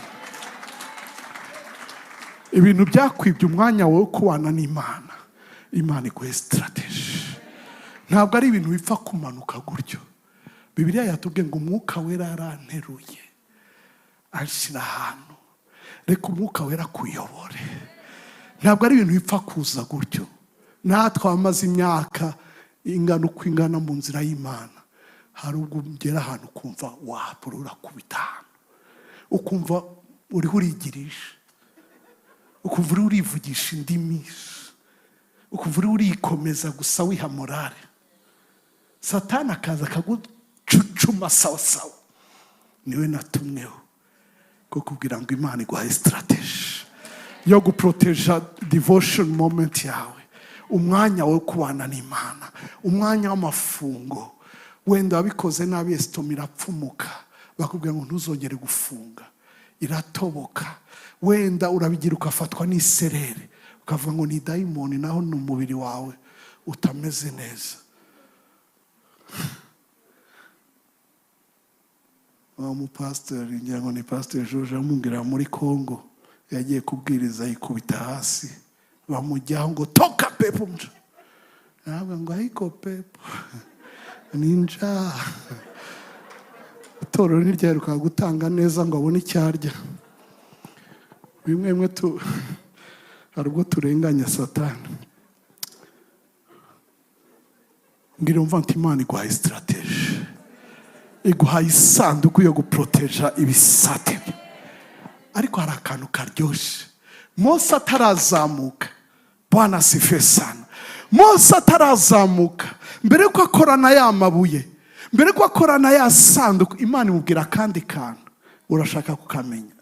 Ibintu byakwibye umwanya wawe wo kubana n'Imana, Imana iguhe strategy. Ntabwo ari ibintu bipfa kumanuka gutyo. Bibiliya yatubwiye ngo Umwuka Wera yaranteruye anshyira ahantu. Reka Umwuka Wera akuyobore. Ntabwo ari ibintu bipfa kuza gutyo. Natwe abamaze imyaka ingana uko ingana mu nzira y'Imana, hari ubwo ugera ahantu ukumva wapura, urakubita ahantu, ukumva uriho urigirisha, ukumva uriho urivugisha indimi, ukumva uriho urikomeza gusa, wiha morale. Satani akaza akagucucuma sawa sawa. Niwe natumweho ko kubwira ngo Imana iguhaye strategy yo guproteja devotion moment yawe, umwanya wo kubana n'Imana, umwanya w'amafungo. Wenda wabikoze nabi, estomac irapfumuka, bakubwira ngo ntuzongere gufunga, iratoboka. Wenda urabigira ugafatwa n'iserere, ukavuga ngo ni dayimoni, naho ni umubiri wawe utameze neza. Wa mupasiteri, ngira ngo ni Pasiteri George, amubwira muri Congo yagiye kubwiriza, yikubita hasi, bamujyaho ngo: "Toka pepo mja." Ntabwo ngo ariko pepo ninja. Itorero ntiryaheruka gutanga neza ngo abone icyo arya. Bimwe bimwe tu hari ubwo turenganya Satani. Mbwira umva nti: Imana iguhaye strategy, iguhaye isanduku yo guproteja ibisate. Ariko hari akantu karyoshye. Mose atarazamuka, Bwana asifiwe sana, Mose atarazamuka, mbere yuko akorana ya mabuye, mbere yuko akorana ya sanduku, Imana imubwira akandi kantu. Urashaka kukamenya?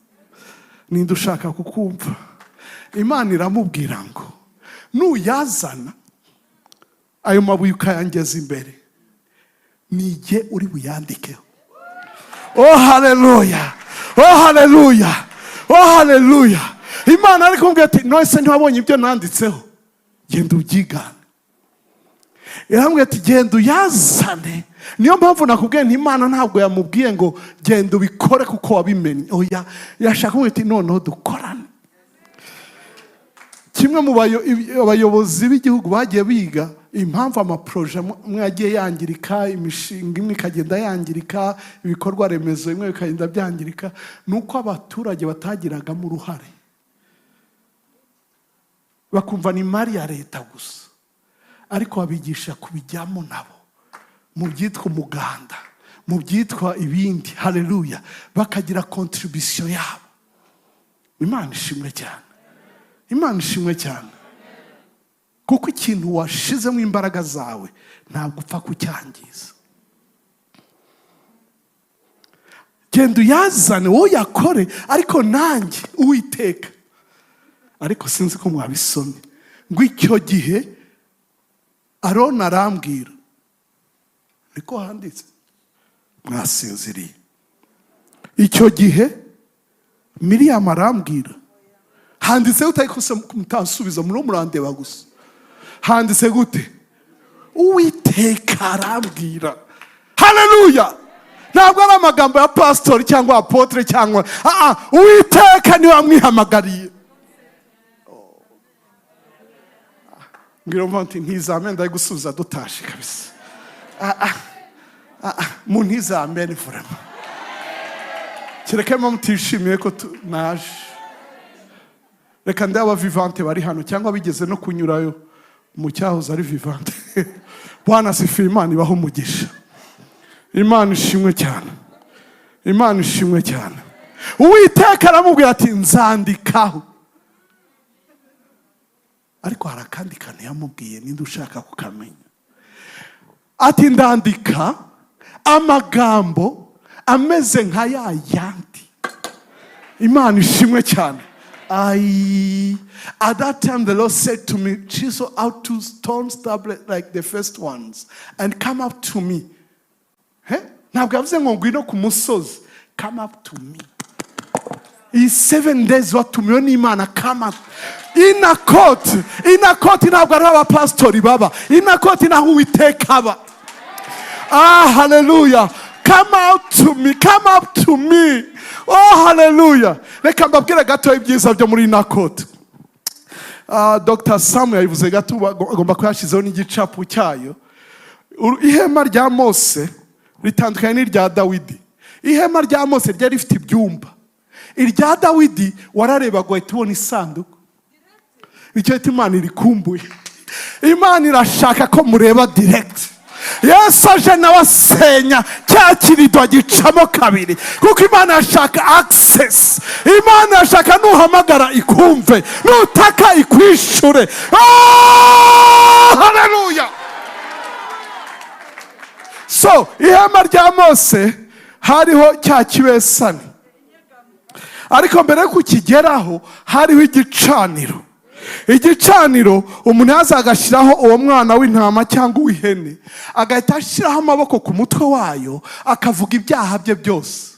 Ninde ushaka kukumva? Imana iramubwira ngo: Nuyazana ayo mabuye ukayangeza imbere, nijye uri buyandikeho. Oh haleluya, oh haleluya, oh haleluya! Imana ari kumubwira ati: "None se ntiwabonye ibyo nanditseho? Genda ubyigane." Irambwira ati: "Genda uyazane." Niyo mpamvu nakubwiye nti Imana ntabwo yamubwiye ngo genda ubikore kuko wabimenye. Oya, yashaka kumubwira ati: "Noneho dukorane." Kimwe mu abayobozi b'igihugu bagiye biga impamvu amaprojets amwe yagiye yangirika, imishinga imwe ikagenda yangirika, ibikorwa remezo bimwe bikagenda byangirika, ni uko abaturage batagiragamo uruhare, bakumva ni imari ya leta gusa. Ariko babigisha kubijyamo nabo mu byitwa umuganda, mu byitwa ibindi, haleluya, bakagira contribution yabo. Imana ishimwe cyane, Imana ishimwe cyane, kuko ikintu washizemo imbaraga zawe ntabwo upfa kucyangiza. Genda uyazane, wowe uyakore, ariko nanjye Uwiteka. Ariko sinzi ko mwabisomye ngo icyo gihe Aroni arambwira, niko handitse, mwasinziriye. Icyo gihe Miriyamu arambwira, handitse gute? Ariko se mutansubiza, muriho murandeba gusa. Handitse gute? Uwiteka arambwira. Haleluya! Ntabwo ari amagambo ya pasitori cyangwa apôtre cyangwa Uwiteka niwe wamwihamagariye. Mbwira nti ntizame, ndayigusubiza dutashe kabisa. Mu ntizame ni vraiment kereka mutishimiye ko naje. Reka ndebe aba Vivante bari hano cyangwa bigeze no kunyurayo mu cyahoze ari Vivante. Bwana asifiwe! Imana ibaho umugisha. Imana ishimwe cyane, Imana ishimwe cyane. Uwiteka aramubwira ati: "Nzandikaho." Ariko hari akandi kantu yamubwiye, ninde ushaka kukamenya? Ati: "Ndandika amagambo ameze nka ya yandi." Imana ishimwe cyane. At that time the Lord said to me, "Chisel out two stone tablets like the first ones and come up to me." He? Ntabwo yavuze ngo ngwino ku musozi. Come up to me. Iyi 7 days watumiwe n'Imana, come up. Inner court, inner court ntabwo ari abapasitori baba. Inner court naho Uwiteka aba. Ah, hallelujah. Come out to me, come up to me. Oh, hallelujah. Reka mbabwire gato ibyiza byo muri inner court. Dr. Sam yabivuze gato, agomba kuba yashyizeho n'igicapu cyayo. Ihema rya Mose ritandukanye n'irya Dawidi. Ihema rya Mose ryari rifite ibyumba. Irya Dawidi wararebaga uhita ubona isanduku. Icyo bita Imana irikumbuye. Imana irashaka ko mureba direct. Yesu aje nawe asenya cya kirido, agicamo kabiri, kuko Imana yashaka access. Imana yashaka nuhamagara ikumve, nutaka ikwishure. Ah, haleluya! So ihema rya Mose hariho cya kibesani, ariko mbere yo kukigeraho hariho igicaniro. Igicaniro umuntu yaza agashyiraho uwo mwana w'intama cyangwa uw'ihene, agahita ashyiraho amaboko ku mutwe wayo, akavuga ibyaha bye byose.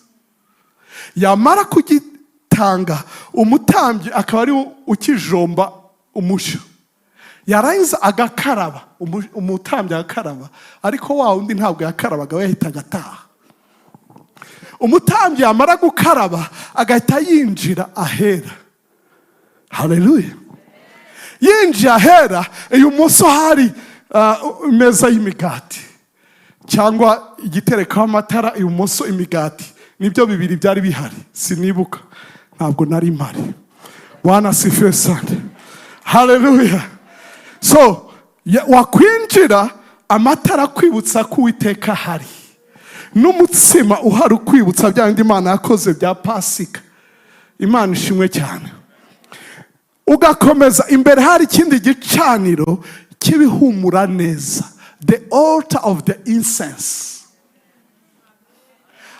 Yamara kugitanga, umutambyi akaba ari we ukijomba umushyo, yarangiza agakaraba, umutambyi agakaraba. Ariko wa wundi ntabwo yakarabaga, we yahitaga ataha. Umutambyi yamara gukaraba agahita yinjira ahera. Haleluya! Yinjiye ahera, ibumoso hari imeza y'imigati cyangwa igitereko amatara, ibumoso imigati. Nibyo bibiri byari bihari, sinibuka, ntabwo nari mpari. Bwana asifiwe sana! Haleluya! So wakwinjira, amatara akwibutsa ko Uwiteka ahari, n'umutsima uhari ukwibutsa bya bindi Imana yakoze bya Pasika. Imana ishimwe cyane! Ugakomeza imbere, hari ikindi gicaniro cy'ibihumura neza, the altar of the incense.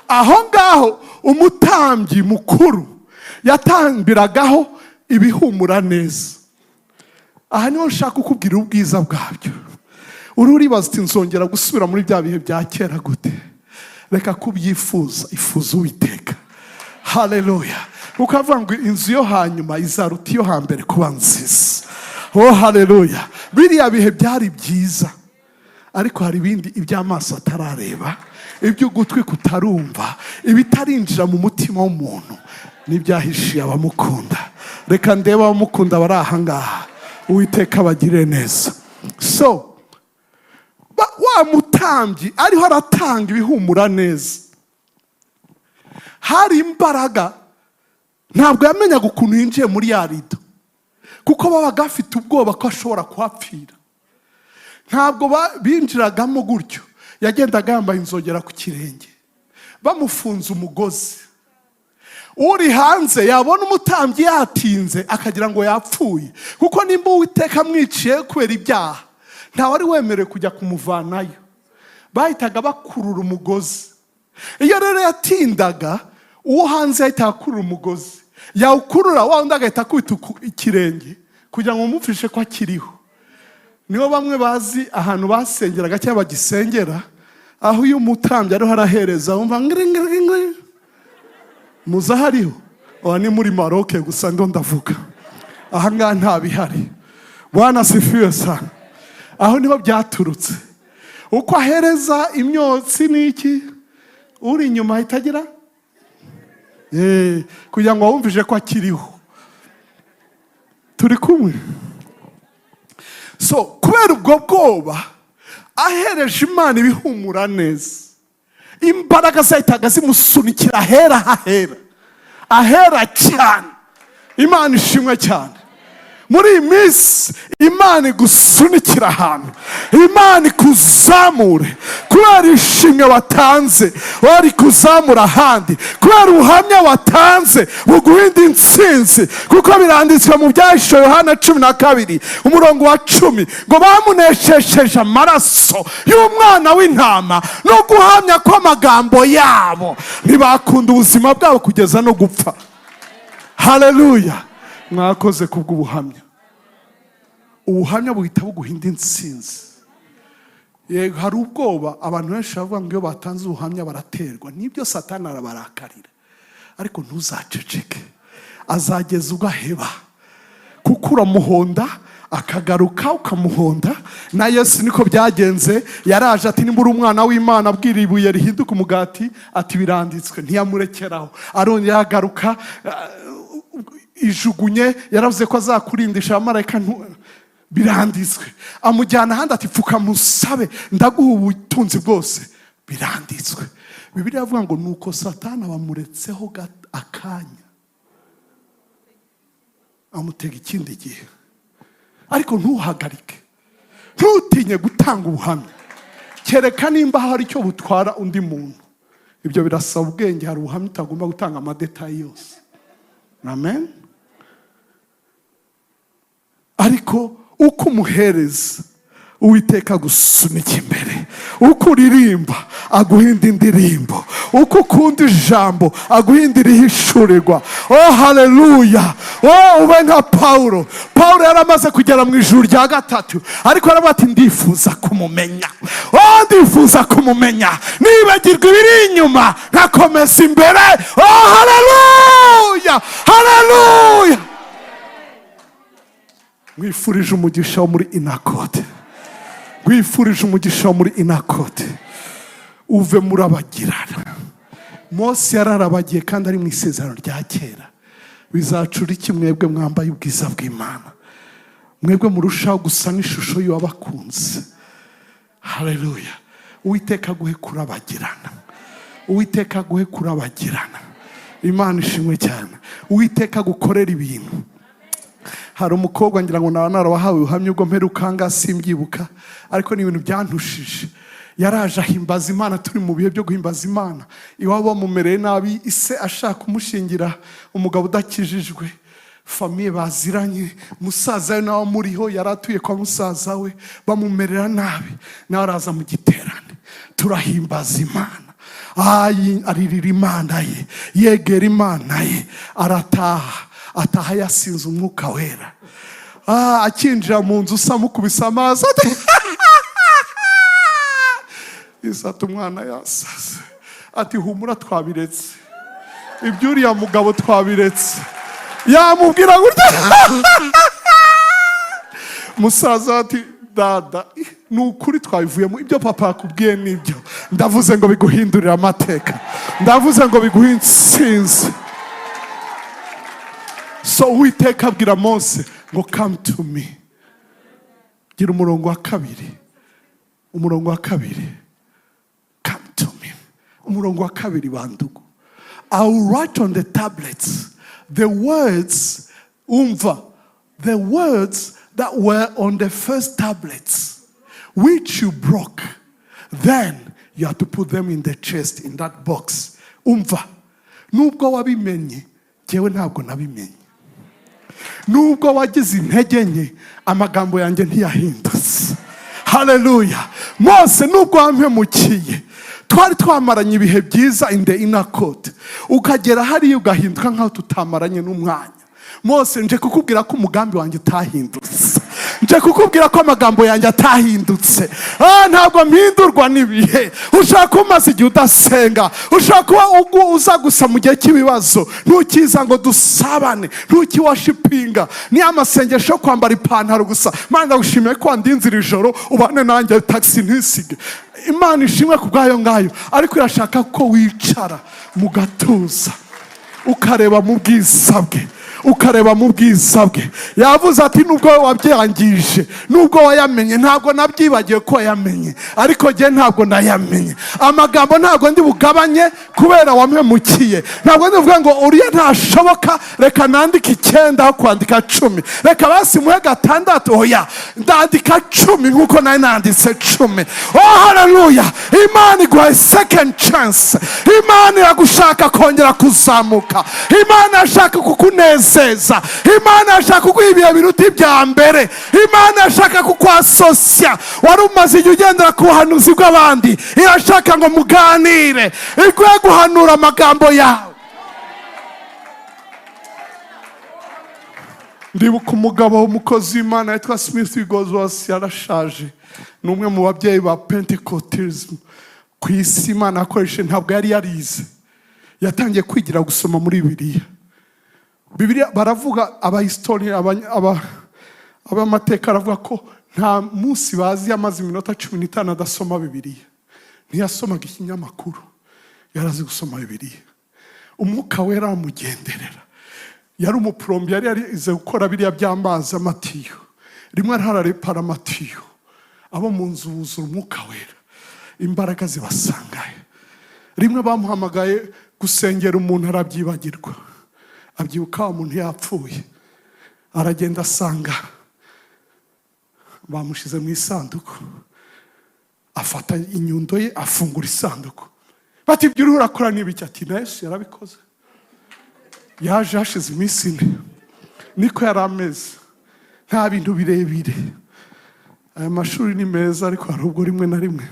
Aho ngaho umutambyi mukuru yatambiragaho ibihumura neza. Aha niho nshaka kukubwira ubwiza bwabyo. Uri uribaza uti: "Nzongera gusubira muri bya bihe bya kera gute?" Reka kubyifuza, ifuza Uwiteka. Haleluya! Kuko avuga ngo inzu yo hanyuma izaruta iyo hambere kuba nziza. Oh, haleluya! Biriya bihe byari byiza, ariko hari ibindi iby'amaso atarareba, iby'ugutwi kutarumva, ibitarinjira mu mutima w'umuntu n'ibyahishiye abamukunda. Reka ndebe abamukunda bari aha ngaha. Uwiteka abagirire neza. So wa mutambyi ariho aratanga ibihumura neza, hari imbaraga. Ntabwo yamenyaga ukuntu yinjiye muri ya rido, kuko babaga bafite ubwoba ko ashobora kuhapfira. Ntabwo binjiragamo gutyo. Yagendaga yambaye inzogera ku kirenge, bamufunze umugozi. Uri hanze yabona umutambyi yatinze, akagira ngo yapfuye, kuko nimba Uwiteka amwiciye kubera ibyaha, ntawari wemerewe kujya kumuvanayo. Bahitaga bakurura umugozi. Iyo rero yatindaga, uwo hanze yahitaga akurura umugozi. Yawukurura, wa wundi agahita akubita ikirenge kugira ngo mumufishe ko akiriho. Niho bamwe bazi ahantu basengeraga cyangwa bagisengera, aho iyo umutambyi ariho arahereza wumva ngiri ngiri ngiri. Muzi aho ariho? Aha ni muri Maroke gusa ndo ndavuga, aha ngaha nta bihari. Bwana asifiwe sana. Aho niho byaturutse. Uko ahereza imyotsi n'iki, uri inyuma ahita agira kugira ngo wumvise ko akiriho. Turi kumwe? So kubera ubwo bwoba, ahereje Imana ibihumura neza, imbaraga zahitaga zimusunikira ahera, hahera, ahera cyane. Imana ishimwe cyane. Muri iyi minsi Imana igusunikira ahantu, Imana ikuzamure kubera ishimwe watanze, wari kuzamura ahandi kubera ubuhamya watanze buguha indi ntsinzi. Kuko biranditswe mu Byahishuwe Yohana 12 umurongo wa 10 ngo bamuneshesheje amaraso y'umwana w'intama no guhamya kw'amagambo yabo, ntibakunda ubuzima bwabo kugeza no gupfa. Haleluya! Mwakoze kubw'ubuhamya. Ubuhamya buhita buguha indi ntsinzi. Yego, hari ubwoba. Abantu benshi bavuga ngo iyo batanze ubuhamya baraterwa nibyo, Satani arabarakarira. Ariko ntuzaceceke, azageza ubwo aheba, kuko uramuhonda akagaruka, ukamuhonda. Na Yesu niko byagenze. Yaraje ati: "Nimba uri umwana w'Imana, abwira ibuye rihinduka umugati." Ati: "Biranditswe." Ntiyamurekeraho, arongera agaruka: "Ijugunye, yaravuze ko azakurindisha abamarayika." Biranditswe. Amujyana ahandi ati: "Pfuka musabe, ndaguha ubutunzi bwose." Biranditswe. Bibiliya avuga ngo nuko Satani bamuretseho akanya, amutega ikindi gihe. Ariko ntuhagarike, ntutinye gutanga ubuhamya, kereka nimba hari icyo butwara undi muntu. Ibyo birasaba ubwenge. Hari ubuhamya utagomba gutanga ama détails yose. Amen. Ariko uko umuhereza, Uwiteka agusunika imbere. Uko uririmba, aguha indi ndirimbo. Uko ukunda ijambo, aguha indi rihishurirwa. Oh, haleluya! Oh, ube nka Pawulo. Pawulo yari amaze kugera mu ijuru rya gatatu, ariko aravuga ati: "Ndifuza kumumenya. Oh, ndifuza kumumenya, nibagirwa ibiri inyuma nkakomeza imbere." Oh, haleluya, haleluya! Mwifurije umugisha wo muri inakode, mwifurije umugisha wo muri inakode. Uve murabagirana. Mose yararabagiye kandi ari mu isezerano rya kera. Bizacura iki mwebwe mwambaye ubwiza bw'Imana, mwebwe murushaho gusa n'ishusho y'uwabakunze? Haleluya! Uwiteka aguhe kurabagirana, Uwiteka aguhe kurabagirana. Imana ishimwe cyane. Uwiteka agukorera ibintu. Hari umukobwa, ngira ngo naba narabahawe ubuhamya ubwo mperuka ngaha, simbyibuka, ariko ni ibintu byantushije. Yaraje ahimbaza Imana, turi mu bihe byo guhimbaza Imana. Iwabo bamumereye nabi, ise ashaka kumushingira umugabo udakijijwe, famille baziranye, musaza we nawe amuriho, yari atuye kwa musaza we, bamumerera nabi. Nawe araza mu giterane, turahimbaza Imana. Ayi, aririra Imana ye, yegera Imana ye, arataha, ataha yasinze umwuka wera. Akinjira mu nzu, usamukubise amaso, ati isata umwana yasaze, ati: "Humura, twabiretse iby'uriya mugabo, twabiretse." Yamubwira gutya, musaza ati: "Dada, ni ukuri twabivuyemo, ibyo papa yakubwiye nibyo." Ndavuze ngo biguhindurire amateka, ndavuze ngo biguhe intsinzi. So Uwiteka abwira Mose ngo: "Come to me." Gira umurongo wa kabiri, umurongo wa kabiri. "Come to me." Umurongo wa kabiri, bandugu: "I will write on the tablets the words," umva, "the words that were on the first tablets which you broke. Then you have to put them in the chest, in that box." Umva, nubwo wabimenye, njyewe ntabwo nabimenye. Nubwo wagize intege nke, amagambo yanjye ntiyahindutse. Haleluya! Mose, nubwo wampemukiye, twari twamaranye ibihe byiza in the inner court, ukagera hariya ugahinduka nk'aho tutamaranye n'umwanya, Mose, nje kukubwira ko umugambi wanjye utahindutse. Nje kukubwira ko amagambo yanjye atahindutse. Ntabwo mpindurwa n'ibihe. Ushobora kuba umaze igihe udasenga, ushobora kuba uza gusa mu gihe cy'ibibazo, ntukiza ngo dusabane, ntukiworshipinga, ni amasengesho yo kwambara ipantaro gusa. Mana, ndagushimiye ko wandinze iri joro, ubane nanjye, taxi ntisige. Imana ishimwe ku bwayo ngayo, ariko irashaka ko wicara mu gatuza, ukareba mu bwiza bwe, ukareba mu bwiza bwe. Yavuze ati: "Nubwo wowe wabyangije, nubwo wayamenye, ntabwo nabyibagiwe ko wayamenye, ariko njye ntabwo nayamenye. Amagambo ntabwo ndi bugabanye kubera wampemukiye. Ntabwo ndi buvuge ngo uriya ntashoboka, reka nandike 9 aho kwandika 10, reka basi muhe 6. Oya, ndandika 10 nk'uko nari nanditse 10." Oh, haleluya! Imana iguhaye second chance. Imana iragushaka kongera kuzamuka. Imana irashaka kukunezeza. Imana irashaka kuguha ibihe biruta ibya mbere. Imana irashaka kukwasosya. Wari umaze igihe ugendera ku buhanuzi bw'abandi, irashaka ngo muganire, iguhe guhanura amagambo yawe. Ndibuka umugabo w'umukozi w'Imana witwa Smith Wigglesworth. Yarashaje, ni umwe mu babyeyi ba Pentecostalism ku isi Imana yakoresheje. Ntabwo yari yarize, yatangiye kwigira gusoma muri Bibiliya. Bibiliya baravuga, abahistori, abamateka aravuga ko nta munsi bazi yamaze iminota 15 adasoma Bibiliya. Ntiyasomaga ikinyamakuru, yarazi gusoma Bibiliya. Umwuka Wera aramugenderera. Yari umuplombier, yari yarize gukora biriya by'amazi, amatiyo. Rimwe ararepara amatiyo, abo mu nzu buzura Umwuka Wera, imbaraga zibasangayo. Rimwe bamuhamagaye gusengera umuntu, arabyibagirwa, abyibuka wa muntu yapfuye. Aragenda, asanga bamushyize mu isanduku. Afata inyundo ye, afungura isanduku. Bati: "Ibyo uriho urakora ni ibiki?" Ati: "Na Yesu yarabikoze, yaje hashize iminsi 4." Niko yari ameze, nta bintu birebire. Aya mashuri ni meza, ariko hari ubwo rimwe na rimwe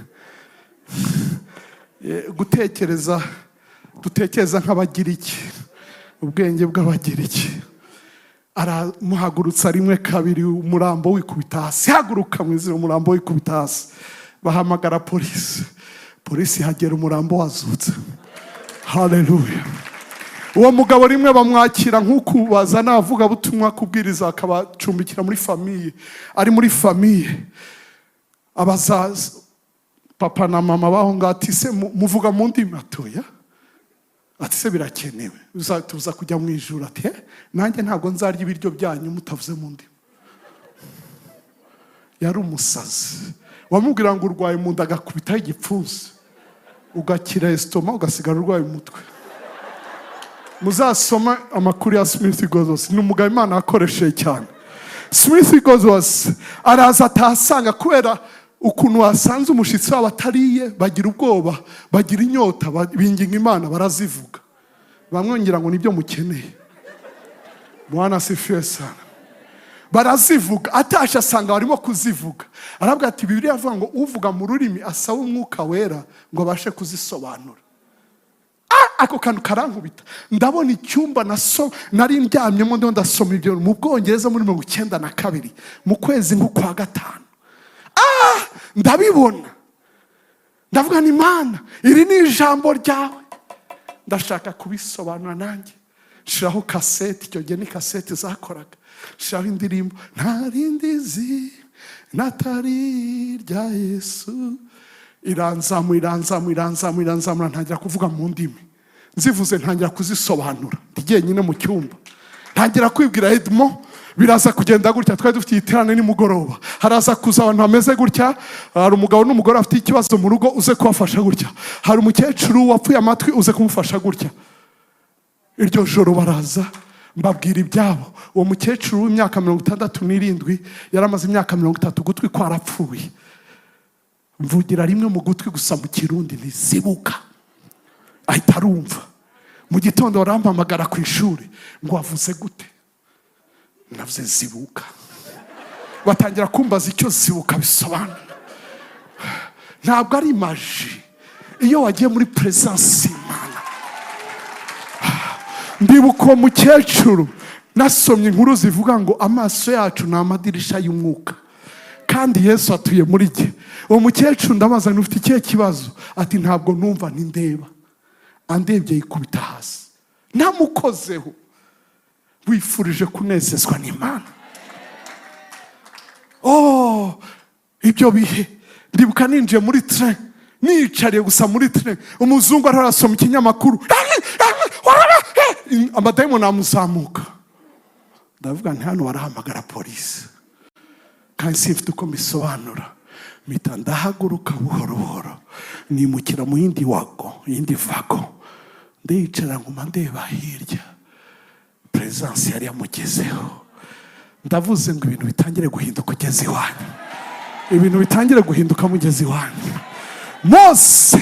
gutekereza dutekereza nk'Abagiriki, ubwenge bw'Abagiriki. Aramuhagurutsa rimwe, kabiri, umurambo wikubita hasi. "Haguruka mu izina!" Umurambo wikubita hasi. Bahamagara polisi. Polisi ihagera umurambo wazutse. Haleluya! Uwo mugabo rimwe bamwakira nk'uku bazana abavugabutumwa kubwiriza, akabacumbikira muri famille. Ari muri famille, abaza papa na mama baho ngaho, ati: "Se muvuga mu ndimi?" "Atoya." Ati: "Se birakenewe? Tuza kujya mu ijuru?" Ati: "Eh, nanjye ntabwo nzarya ibiryo byanyu mutavuze mu ndimi." Yari umusazi. Wamubwira ngo urwaye mu nda, agakubitaho igipfunsi, ugakira estomac, ugasigara urwaye umutwe. Muzasoma amakuru ya Smith Wigglesworth, ni umugabo Imana yakoresheje cyane. Smith Wigglesworth araza, atahasanga kubera ukuntu wasanze umushyitsi wabo atariye, bagira ubwoba, bagira inyota, binginga Imana, barazivuga. Bamwe ngira ngo nibyo mukeneye. Bwana asifiwe sana! Barazivuga. Atashe, asanga barimo kuzivuga. Aravuga ati: "Bibiliya avuga ngo uvuga mu rurimi asaba Umwuka Wera ngo abashe kuzisobanura." Ako kantu karankubita. Ndabona icyumba naso nari ndyamyemo, ndiho ndasoma ibyo mu Bwongereza muri 92, mu kwezi nk'ukwa gatanu. Ndabibona, ndavuga ni Imana, iri ni ijambo ryawe, ndashaka kubisobanura nanjye. Shiraho kaseti, icyo gihe ni kaseti zakoraga. Shiraho indirimbo, nta rindi zina atari irya Yesu. Iranzamura, iranzamura, iranzamura, iranzamura, ntangira kuvuga mu ndimi. Nzivuze, ntangira kuzisobanura ndi jyenyine mu cyumba. Ntangira kwibwira Edmo, biraza kugenda gutya. Twari dufite iterane nimugoroba, haraza kuza abantu bameze gutya. Hari umugabo n'umugore bafite ikibazo mu rugo, uze kubafasha gutya. Hari umukecuru wapfuye amatwi, uze kumufasha gutya. Iryo joro baraza, mbabwira ibyabo. Uwo mukecuru w'imyaka 67 yari amaze imyaka 30 ugutwi kwarapfuye. Mvugira rimwe mu gutwi gusa mu Kirundi, ntizibuka, ahita arumva. Mu gitondo barampamagara ku ishuri ngo: "Wavuze gute?" Navuze "zibuka". Batangira kumbaza icyo zibuka bisobanura. Ntabwo ari magie iyo wagiye muri presence y'Imana. Ndibuka uwo mukecuru, nasomye inkuru zivuga ngo amaso yacu ni amadirisha y'umwuka, kandi Yesu atuye muri jye. Uwo mukecuru ndabaza: "Ufite ikihe kibazo?" Ati: "Ntabwo numva, ntindeba." Andebye yikubita hasi ntamukozeho. Wifurije kunezezwa n'Imana. Oh, ibyo bihe ndibuka ninjiye muri train, nicariye gusa muri train, umuzungu arasoma ikinyamakuru, amadayimoni amuzamuka. Ndavuga nti: "Hano barahamagara polisi, kandi simfite uko mbisobanura." Mpita ndahaguruka buhoro buhoro, nimukira mu yindi wagon, yindi wagon, ndicara, nguma ndeba hirya. Presence yari yamugezeho. Ndavuze ngo ibintu bitangire guhinduka ugeze iwanyu, ibintu bitangire guhinduka mugeze iwanyu. Mose,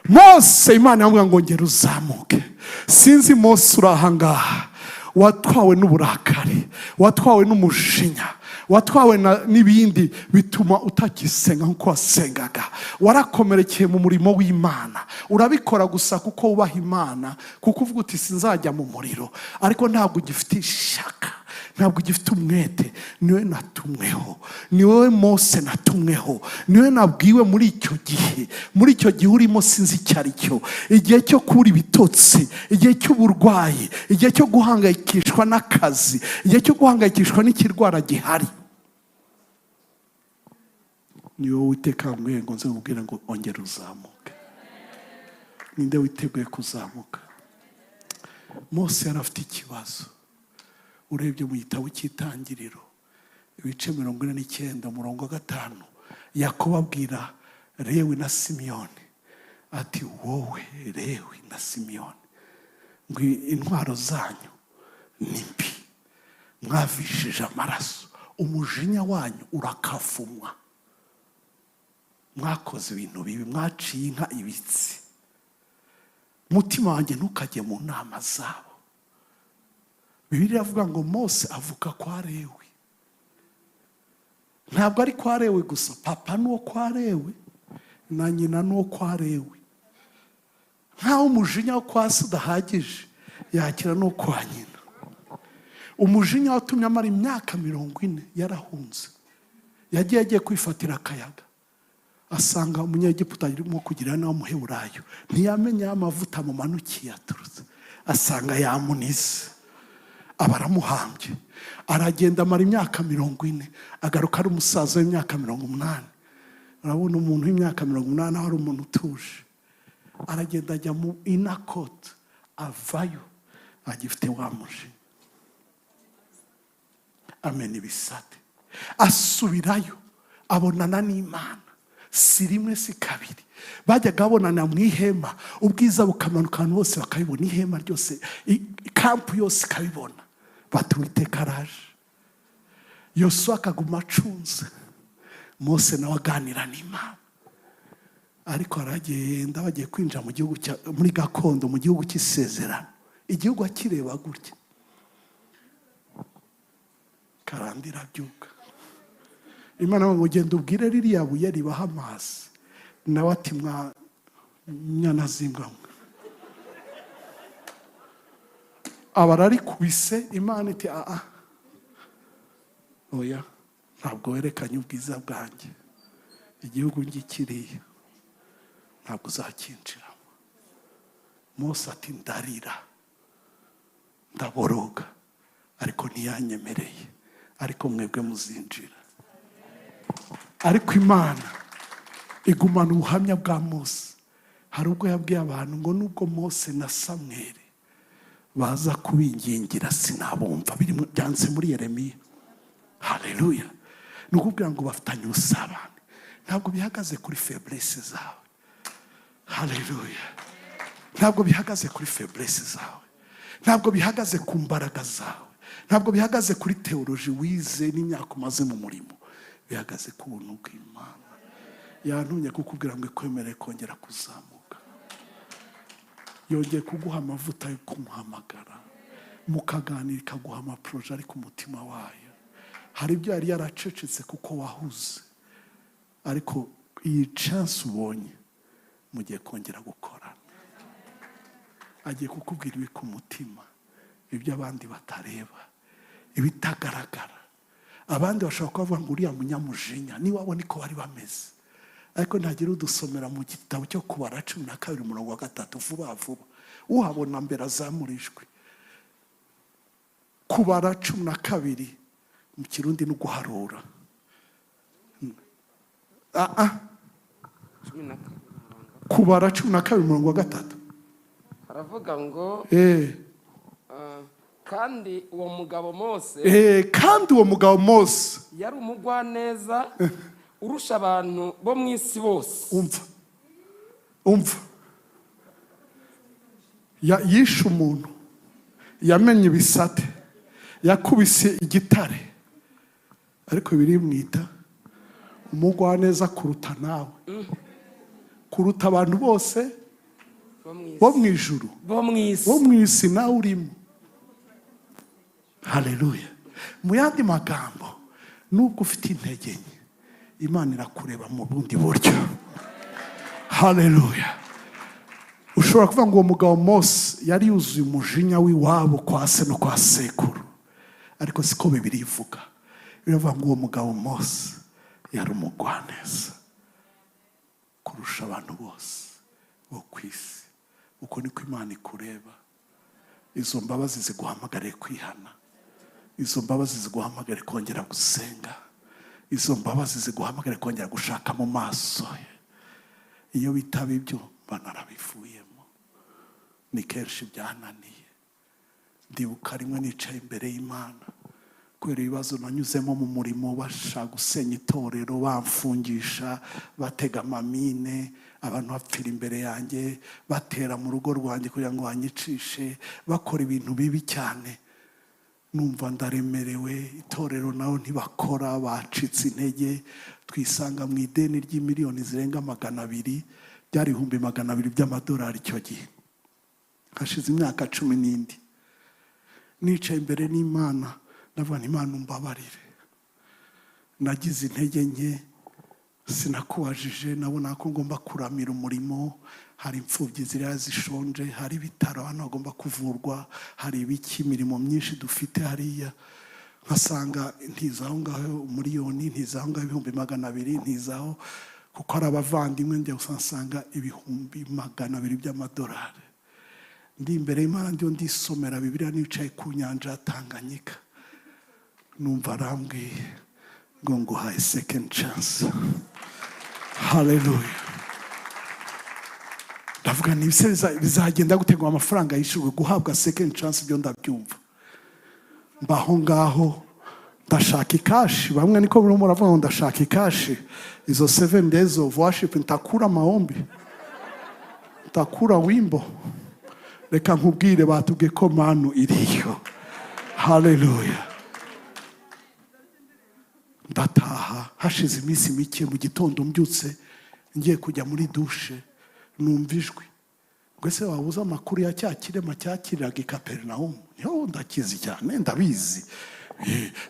Mose, Imana yamubwira ngo: "Ngera uzamuke." Sinzi Mose uri ahangaha watwawe n'uburakari, watwawe n'umujinya, watwawe n'ibindi bituma utagisenga nk'uko wasengaga. Warakomerekeye mu murimo w'Imana, urabikora gusa kuko wubaha Imana, kuko uvuga uti: "Sinzajya mu muriro," ariko ntabwo ugifite ishaka, ntabwo ugifite umwete. Niwe natumweho, ni wowe Mose natumweho, niwe nabwiwe muri icyo gihe. Muri icyo gihe urimo, sinzi icyo ari cyo, igihe cyo kubura ibitotsi, igihe cy'uburwayi, igihe cyo guhangayikishwa n'akazi, igihe cyo guhangayikishwa n'ikirwara gihari, ni wowe Uwiteka wambwiye ngo nze nkubwire ngo: "Ongera uzamuke." Ninde witeguye kuzamuka? Mose yari afite ikibazo. Urebye mu gitabo cy'Itangiriro, ibice 49, umurongo wa 5, Yakobo abwira Lewi na Simiyoni ati: "Wowe Lewi na Simiyoni, ngo intwaro zanyu ni mbi, mwavishije amaraso, umujinya wanyu urakavumwa, mwakoze ibintu bibi, mwaciye inka ibitsi. Mutima wanjye, ntukajye mu nama zabo." Bibiliya iravuga ngo Mose avuka kwa Lewi. Ntabwo ari kwa Lewi gusa, papa n'uwo kwa Lewi na nyina n'uwo kwa Lewi. Nk'aho umujinya wo kwa se udahagije, yakira n'uwo kwa nyina. Umujinya watumye amara imyaka 40 yarahunze. Yagiye agiye kwifatira akayaga, asanga Umunyegiputa arimo kugira nawe Umuheburayo. Ntiyamenya aho amavuta amumanukiye aturutse, asanga yamunize, aba aramuhambye. Aragenda, amara imyaka 40, agaruka ari umusaza w'imyaka 80. Urabona umuntu w'imyaka 80 aho ari umuntu utuje. Aragenda, ajya mu inakoti, avayo agifite wa mujinya, amena ibisate. Asubirayo, abonana n'Imana, si rimwe si kabiri. Bajyaga babonana mu ihema, ubwiza bukamanuka, abantu bose bakabibona, ihema ryose, camp yose ikabibona, bati: "Uwiteka araje." Yosuwa akaguma acunze, Mose nawe aganira n'Imana. Ariko aragenda, bagiye kwinjira mu gihugu muri gakondo, mu gihugu cy'isezerano, igihugu akireba gutya, karandira abyuka. Imana ngo: "Genda ubwire ririya buye ribaha amazi." Nawe ati: "Mwa nyana z'imbwa mwe." Aba ararikubise. Imana iti: "Aa, oya, ntabwo werekanye ubwiza bwanjye. Igihugu ngikiriya, ntabwo uzakinjiramo." Mose ati: "Ndarira, ndaboroga, ariko ntiyanyemereye. Ariko mwebwe muzinjira." Ariko Imana igumana ubuhamya bwa Mose. Hari ubwo yabwiye abantu ngo: "Nubwo Mose na Samweri baza kubingingira, sinabumva." Biri byanditse muri Yeremiya. Haleluya! Ni ukubwira ngo bafitanye ubusabane, ntabwo bihagaze kuri faiblesse zawe. Haleluya! Ntabwo bihagaze kuri faiblesse zawe, ntabwo bihagaze ku mbaraga zawe, ntabwo bihagaze kuri théologie wize n'imyaka umaze mu murimo. Bihagaze ku buntu bw'Imana. Yantumye kukubwira ngo ikwemerere kongera kuzamuka, yongeye kuguha amavuta yo kumuhamagara, mukaganira, ikaguha amaprojets ari ku mutima wayo. Hari ibyo yari yaracecetse kuko wahuze, ariko iyi chance ubonye, mugiye kongera gukorana, agiye kukubwira ibi ku mutima, ibyo abandi batareba, ibitagaragara. Abandi bashobora kubavuga ngo uriya munyamujinya, niwabo niko bari bameze. Ariko ntagira udusomera mu gitabo cyo Kubara 12 umurongo wa 3, vuba vuba. Uhabona mbere azamura ijwi. Kubara 12 mu Kirundi ni uguharura. Ah, ah.
12 umurongo.
Kubara 12 umurongo wa 3.
Haravuga ngo: "Kandi uwo mugabo Mose
Kandi uwo mugabo Mose
yari umugwaneza urusha abantu bo mu isi bose."
Umva, umva! Yishe umuntu, yamenye ibisate, yakubise igitare, ariko birimwita umugwaneza kuruta nawe, kuruta abantu bose
bo mu isi,
bo mu ijuru,
bo mu isi,
bo mu isi nawe urimo. Haleluya! Mu yandi magambo, nubwo ufite intege nke, Imana irakureba mu bundi buryo. Haleluya! Ushobora kuvuga ngo uwo mugabo Mose yari yuzuye umujinya w'iwabo kwa se no kwa sekuru, ariko siko Bibiliya ivuga. Biravuga ngo uwo mugabo Mose yari umugwaneza kurusha abantu bose bo ku isi. Uko niko Imana ikureba. Izo mbabazi ziguhamagariye kwihana, izo mbabazi ziguhamagare kongera gusenga, izo mbabazi ziguhamagare kongera gushaka mu maso ye. Iyo bitaba ibyo, banarabivuyemo. Ni kenshi byananiye. Ndibuka rimwe nicaye imbere y'Imana kubera ibibazo nanyuzemo mu murimo, bashaka gusenya itorero, bamfungisha, batega amamine, abantu bapfira imbere yanjye, batera mu rugo rwanjye kugira ngo banyicishe, bakora ibintu bibi cyane. Numva ndaremerewe. Itorero naho ntibakora, bacitse intege. Twisanga mu ideni ry'imiliyoni zirenga 200, byari 200,000 by'amadolari icyo gihe, hashize imyaka 10 n'indi. Nicaye imbere n'Imana, ndavuga nti: "Imana, umbabarire, nagize intege nke, sinakubajije. Nabona ko ngomba kuramira umurimo. Hari imfubyi ziriya zishonje, hari ibitaro, abantu bagomba kuvurwa, hari ibiki, imirimo myinshi dufite hariya." Nkasanga ntizaho ngaho miliyoni, ntizaho ngaho 200,000, ntizaho kuko ari abavandimwe. Njya gusa nsanga 200,000 by'amadolari. Ndi imbere y'Imana, ndiyo ndisomera Bibiliya, nicaye ku nyanja ya Tanganyika, numva arambwiye ngo: "Nguhaye second chance." Haleluya! Ndavuga ni ibise bizagenda gute ngo amafaranga yishyurwe? Guhabwa second chance ibyo ndabyumva. Mbaho ngaho, ndashaka icash. Bamwe niko murimo muravuga ngo ndashaka icash. Izo 7 days of worship, ntakura maombi, ntakura wimbo. Reka nkubwire, batubwiye ko manu iriyo. Haleluya! Ndataha. Hashize iminsi mike, mu gitondo mbyutse ngiye kujya muri douche, numva ijwi ngo: "Ese waba uzi amakuru ya cya kirema cyakiriraga i Kaperinawumu?" Niho ndakizi cyane, ndabizi.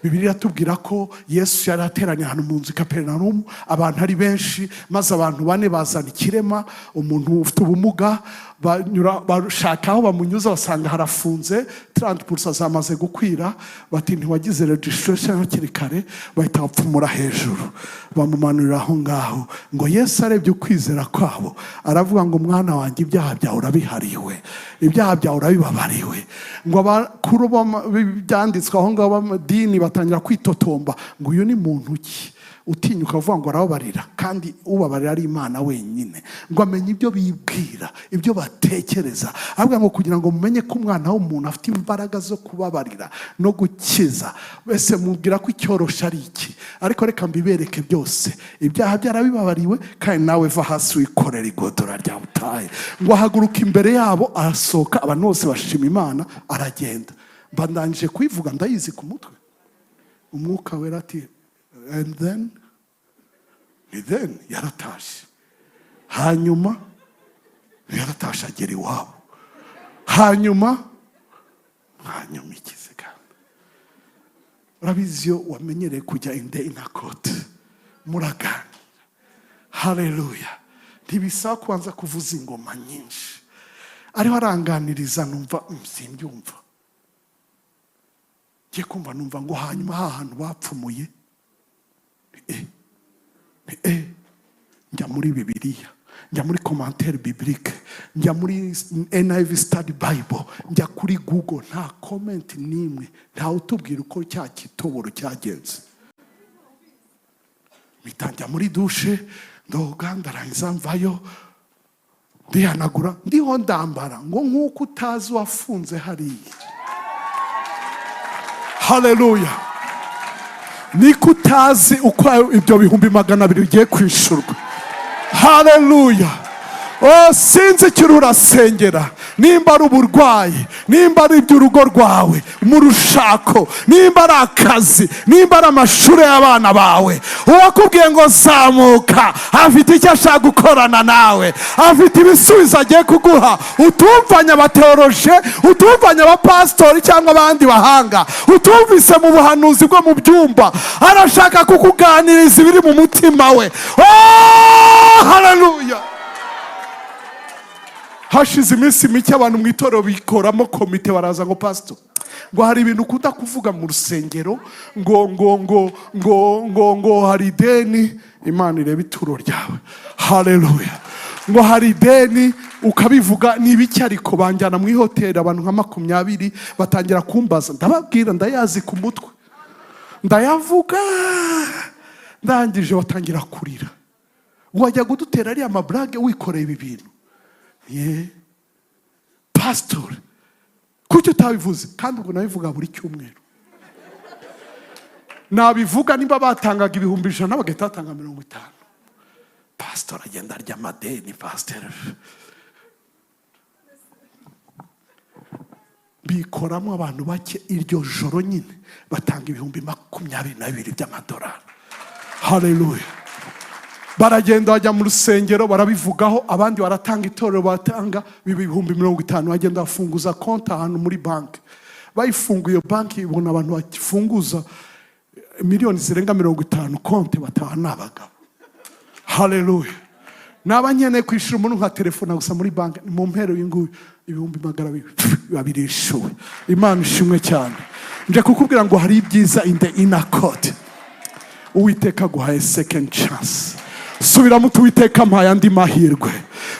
Bibiliya iratubwira ko Yesu yari ateranye ahantu mu nzu i Kaperinawumu, abantu ari benshi, maze abantu bane bazana ikirema, umuntu ufite ubumuga, banyura bashaka aho bamunyuza, basanga harafunze, 30% zamaze gukwira. Bati: "Ntiwagize registration hakiri kare." Bahita bapfumura hejuru, bamumanurira aho ngaho. Ngo Yesu arebye ukwizera kwabo, aravuga ngo: "Mwana wanjye, ibyaha byawe urabihariwe, ibyaha byawe urabibabariwe." Ngo abakuru b'ibyanditswe aho ngaho b'amadini batangira kwitotomba ngo: "Uyu ni muntu ki utinyuka avuga ngo arababarira, kandi ubabarira ari Imana wenyine?" Ngo amenye ibyo bibwira, ibyo batekereza, avuga ngo: "Kugira ngo mumenye ko Umwana w'umuntu afite imbaraga zo kubabarira no gukiza." Wese mubwira ko icyoroshe ari iki, ariko reka mbibereke byose. Ibyaha byarabibabariwe, kandi nawe va hasi wikorera igodora ryawe utahe. Ngo ahaguruka imbere yabo, arasohoka, abantu bose bashima Imana, aragenda. Mba ndangije kuyivuga, ndayizi ku mutwe. Umwuka Wera ati: "And then?" Ni then yaratashe. Hanyuma yaratashe, agera iwabo. Hanyuma ikiziga, urabizi, iyo wamenyereye kujya in the inner court, muraganira. Haleluya! Ntibisaba kubanza kuvuza ingoma nyinshi. Ariho aranganiriza, numva simbyumva. Ngiye kumva numva ngo: "Hanyuma ha hantu bapfumuye." Njya muri Bibiliya, njya muri commentaire biblique, njya muri NIV Study Bible, njya kuri Google, nta comment n'imwe, ntawe utubwira uko cya kitoboro cyagenze. Mpita njya muri douche, ndoga, ndarangiza mvayo, ndihanagura, ndiho ndambara. Ngo nk'uko utazi wafunze hariya, haleluya, niko utazi uko ibyo 200,000 bigiye kwishyurwa. Haleluya! Oh, sinzi icyo uri urasengera, nimba ari uburwayi, nimba ari iby'urugo rwawe mu rushako, nimba ari akazi, nimba ari amashuri y'abana bawe. Uwakubwiye ngo zamuka afite icyo ashaka gukorana nawe, afite ibisubizo agiye kuguha utumvanye abateoroje, utumvanye abapasitori cyangwa abandi bahanga, utumvise mu buhanuzi bwo mu byumba. Arashaka kukuganiriza ibiri mu mutima we. Oh, haleluya! Hashize iminsi mike, abantu mu itorero bikoramo komite, baraza ngo: "Pasito," ngo, "hari ibintu ukunda kuvuga mu rusengero, ngo hari ideni." Imana ireba ituro ryawe. Haleluya! Ngo hari ideni ukabivuga, ni ibiki? Ariko banjyana mu ihoteli, abantu nka 20 batangira kumbaza, ndababwira, ndayazi ku mutwe, ndayavuga. Ndangije batangira kurira: "Wajya kudutera ariya maburage wikoreye ibi bintu?" Ye pasitori, kuki utabivuze? Kandi ubwo nabivuga buri cyumweru, nabivuga, niba batangaga 100,000 bagahita batanga 50. Pasitori agenda arya amadeni. Pasitori bikoramo abantu bake, iryo joro nyine batanga 22,000 by'amadolari. Haleluya! Baragenda bajya mu rusengero, barabivugaho, abandi baratanga, itorero batanga, biba 50,000. Bagenda bafunguza konti ahantu muri banki. Bayifunguye, iyo banki ibona abantu bafunguza miliyoni zirenga 50 konti, bataha ni abagabo. Haleluya! Naba nkeneye kwishyura umuntu nka telefone gusa muri banki, mu mpero y'inguyu 200,000 biba birishyuwe. Imana ishimwe cyane. Nje kukubwira ngo hari ibyiza in the inner court. Uwiteka aguhaye second chance. Subiramo uti: "Uwiteka ampaye andi mahirwe,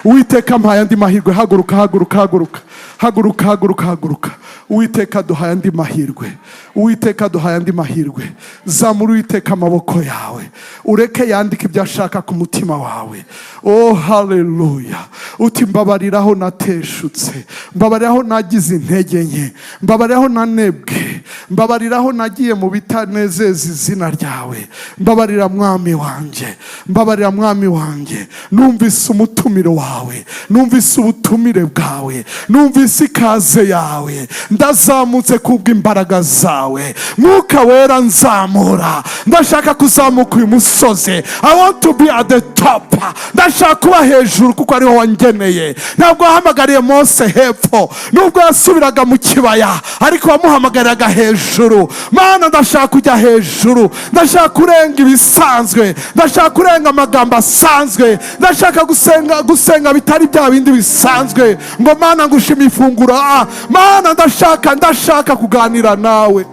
Uwiteka ampaye andi mahirwe." Haguruka, haguruka, haguruka, haguruka, haguruka, haguruka. Uwiteka aduhaye andi mahirwe, Uwiteka aduhaye andi mahirwe. Zamura Uwiteka amaboko yawe, ureke yandike ibyo ashaka ku mutima wawe. Oh, haleluya! Uti: "Mbabariraho nateshutse, mbabariraho nagize intege nke, mbabariraho nanebwe, mbabariraho nagiye mu bitanezeza izina ryawe. Mbabarira Mwami wanjye, mbabarira Mwami wanjye. Numvise umutumiro wawe, numvise ubutumire bwawe, numvise ikaze yawe. Ndazamutse kubw'imbaraga zawe, Mwuka Wera. Nzamura, ndashaka kuzamuka uyu musozi. I want to be at the top. Ndashaka kuba hejuru kuko ariho wangeneye." Ntabwo wahamagariye Mose hepfo, nubwo yasubiraga mu kibaya, ariko wamuhamagariraga hejuru. Hejuru, Mana, ndashaka kujya hejuru, ndashaka kurenga ibisanzwe, ndashaka kurenga amagambo asanzwe, ndashaka gusenga, gusenga bitari bya bindi bisanzwe ngo "Mana, ngushima ifunguro." Ah, Mana, ndashaka kuganira nawe.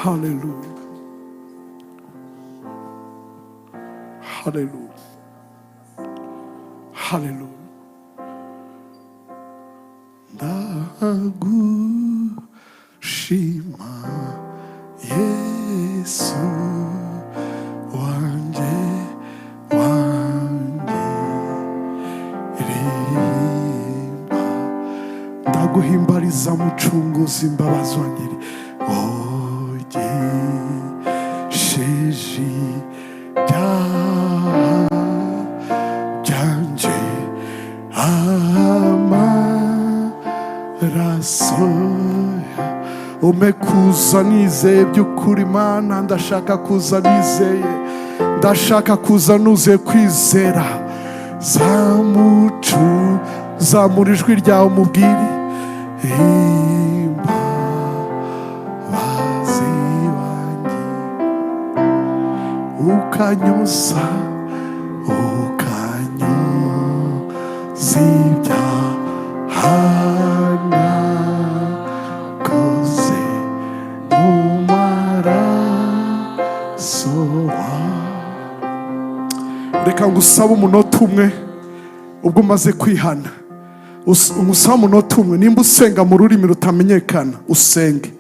Haleluya, haleluya, haleluya. Ndagushima, Yesu wanjye, wanjye rimba. Ndaguhimbariza, Mucunguzi, imbabazi wangiri ogesheje ibyaha byanjye amaraso. Umpe kuza nizeye by'ukuri, Mana. Ndashaka kuza nizeye, ndashaka kuza nuzuye kwizera. Zamucu, zamura ijwi ryawe umubwire imbabazi wanjye, ukanyoza, ukanyoza ibyaha nakoze mu maraso wawe. Reka ngusabe umunota umwe. Ubwo umaze kwihana, ngusabe umunota umwe. Nimba usenga mu rurimi rutamenyekana, usenge.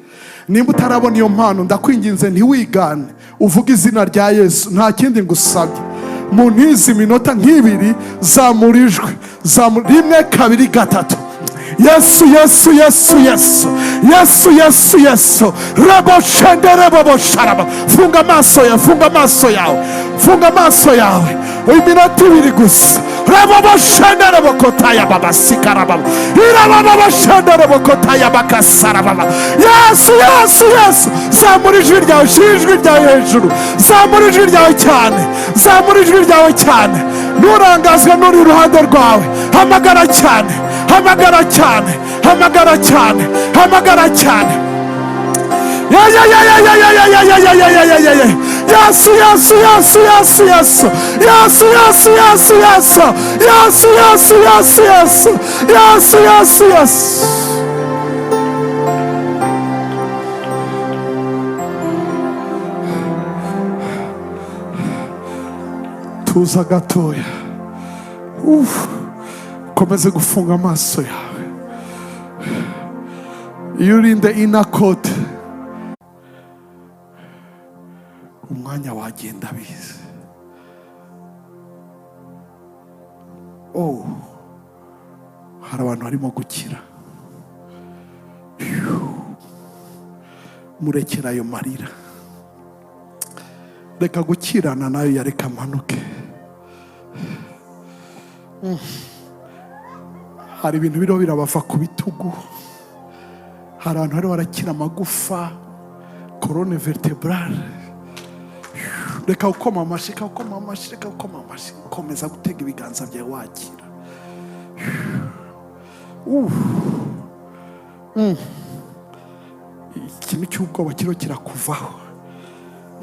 Nimba utarabona iyo mpano, ndakwinginze ntiwigane, uvuge izina rya Yesu. Nta kindi ngusabye. Mu ntizi minota nk'ibiri, zamura ijwi, zamura. Rimwe, kabiri, gatatu. Yesu, Yesu, Yesu, Yesu, Yesu, Yesu, Yesu! Rebo shende, rebo bosharaba. Funga amaso yawe, funga amaso yawe, funga amaso yawe. Iminota 2 gusa. Rebo boshende, rebo kotaya baba sikarababa irababa boshende, rebo kotaya bakasarababa. Yesu, Yesu, Yesu! Zamura ijwi ryawe, shyira ijwi ryawe hejuru, zamura ijwi ryawe cyane, zamura ijwi ryawe cyane. Nturangazwe n'uri iruhande rwawe. Hamagara cyane, hamagara cyane, hamagara cyane, hamagara cyane. Ya ya ya ya ya ya ya ya ya ya ya ya ya ya! Yesu, Yesu, Yesu, Yesu, Yesu, Yesu, Yesu, Yesu, Yesu, Yesu, Yesu, Yesu, Yesu, Yesu, Yesu, Yesu! Tuza gatoya. Uf. Ukomeze gufunga amaso yawe. Iyo uri in the inner court, umwanya wagenda bize. Oh, hari abantu barimo gukira. Phew. Murekera ayo marira, reka gukirana nayo, yareka amanuke. Hari ibintu biriho birabava ku bitugu. Hari abantu bariho barakira amagufa, colonne vertébrale. Reka gukoma amashyi, reka gukoma amashyi, reka gukoma amashyi. Komeza gutega ibiganza byawe wakira. Ikintu cy'ubwoba kiriho kirakuvaho,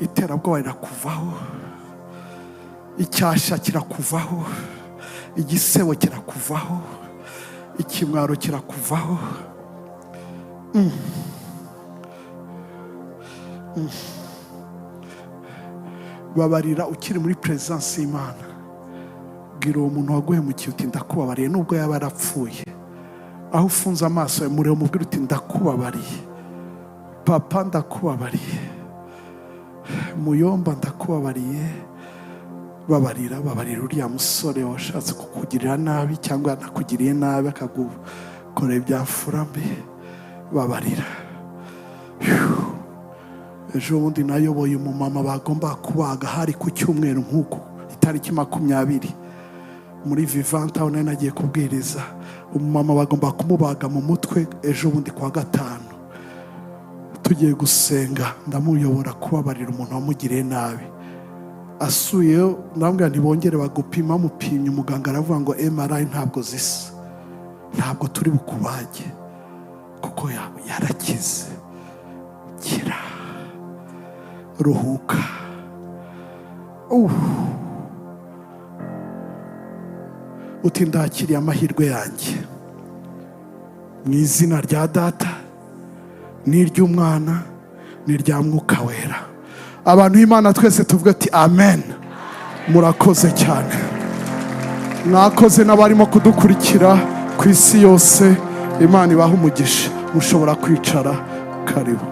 iterabwoba rirakuvaho, icyasha kirakuvaho, igisebo kirakuvaho, ikimwaro kirakuvaho. Babarira ukiri muri presence y'Imana. Bwira uwo muntu waguhemukiye uti "Ndakubabariye," nubwo yaba yarapfuye. Aho ufunze amaso yawe, mureba, umubwira uti "Ndakubabariye, papa, ndakubabariye, muyomba, ndakubabariye." Babarira, babarira uriya musore washatse kukugirira nabi cyangwa yanakugiriye nabi, akagukorera ibya mfura mbi. Babarira. Ejo bundi nayoboye umumama bagomba kubaga, hari ku cyumweru nk'uku, itariki 20, muri Vivante, aho nari nagiye kubwiriza. Umumama bagomba kumubaga mu mutwe ejo bundi kuwa gatanu. Tugiye gusenga, ndamuyobora kubabarira umuntu wamugiriye nabi. Asuyeyo, ndamubwira, "Ntibongere bagupima." Mupimye, umuganga aravuga ngo "MRI ntabwo zisa, ntabwo turi bukubage," kuko yarakize. Ruhuka. Uti ndakiriye amahirwe yanjye mu izina rya Data n'iry'Umwana n'irya Mwuka Wera. Abantu b'Imana twese tuvuga ati amen. Murakoze cyane, mwakoze n'abarimo kudukurikira ku isi yose. Imana ibaha umugisha. Mushobora kwicara, karibu.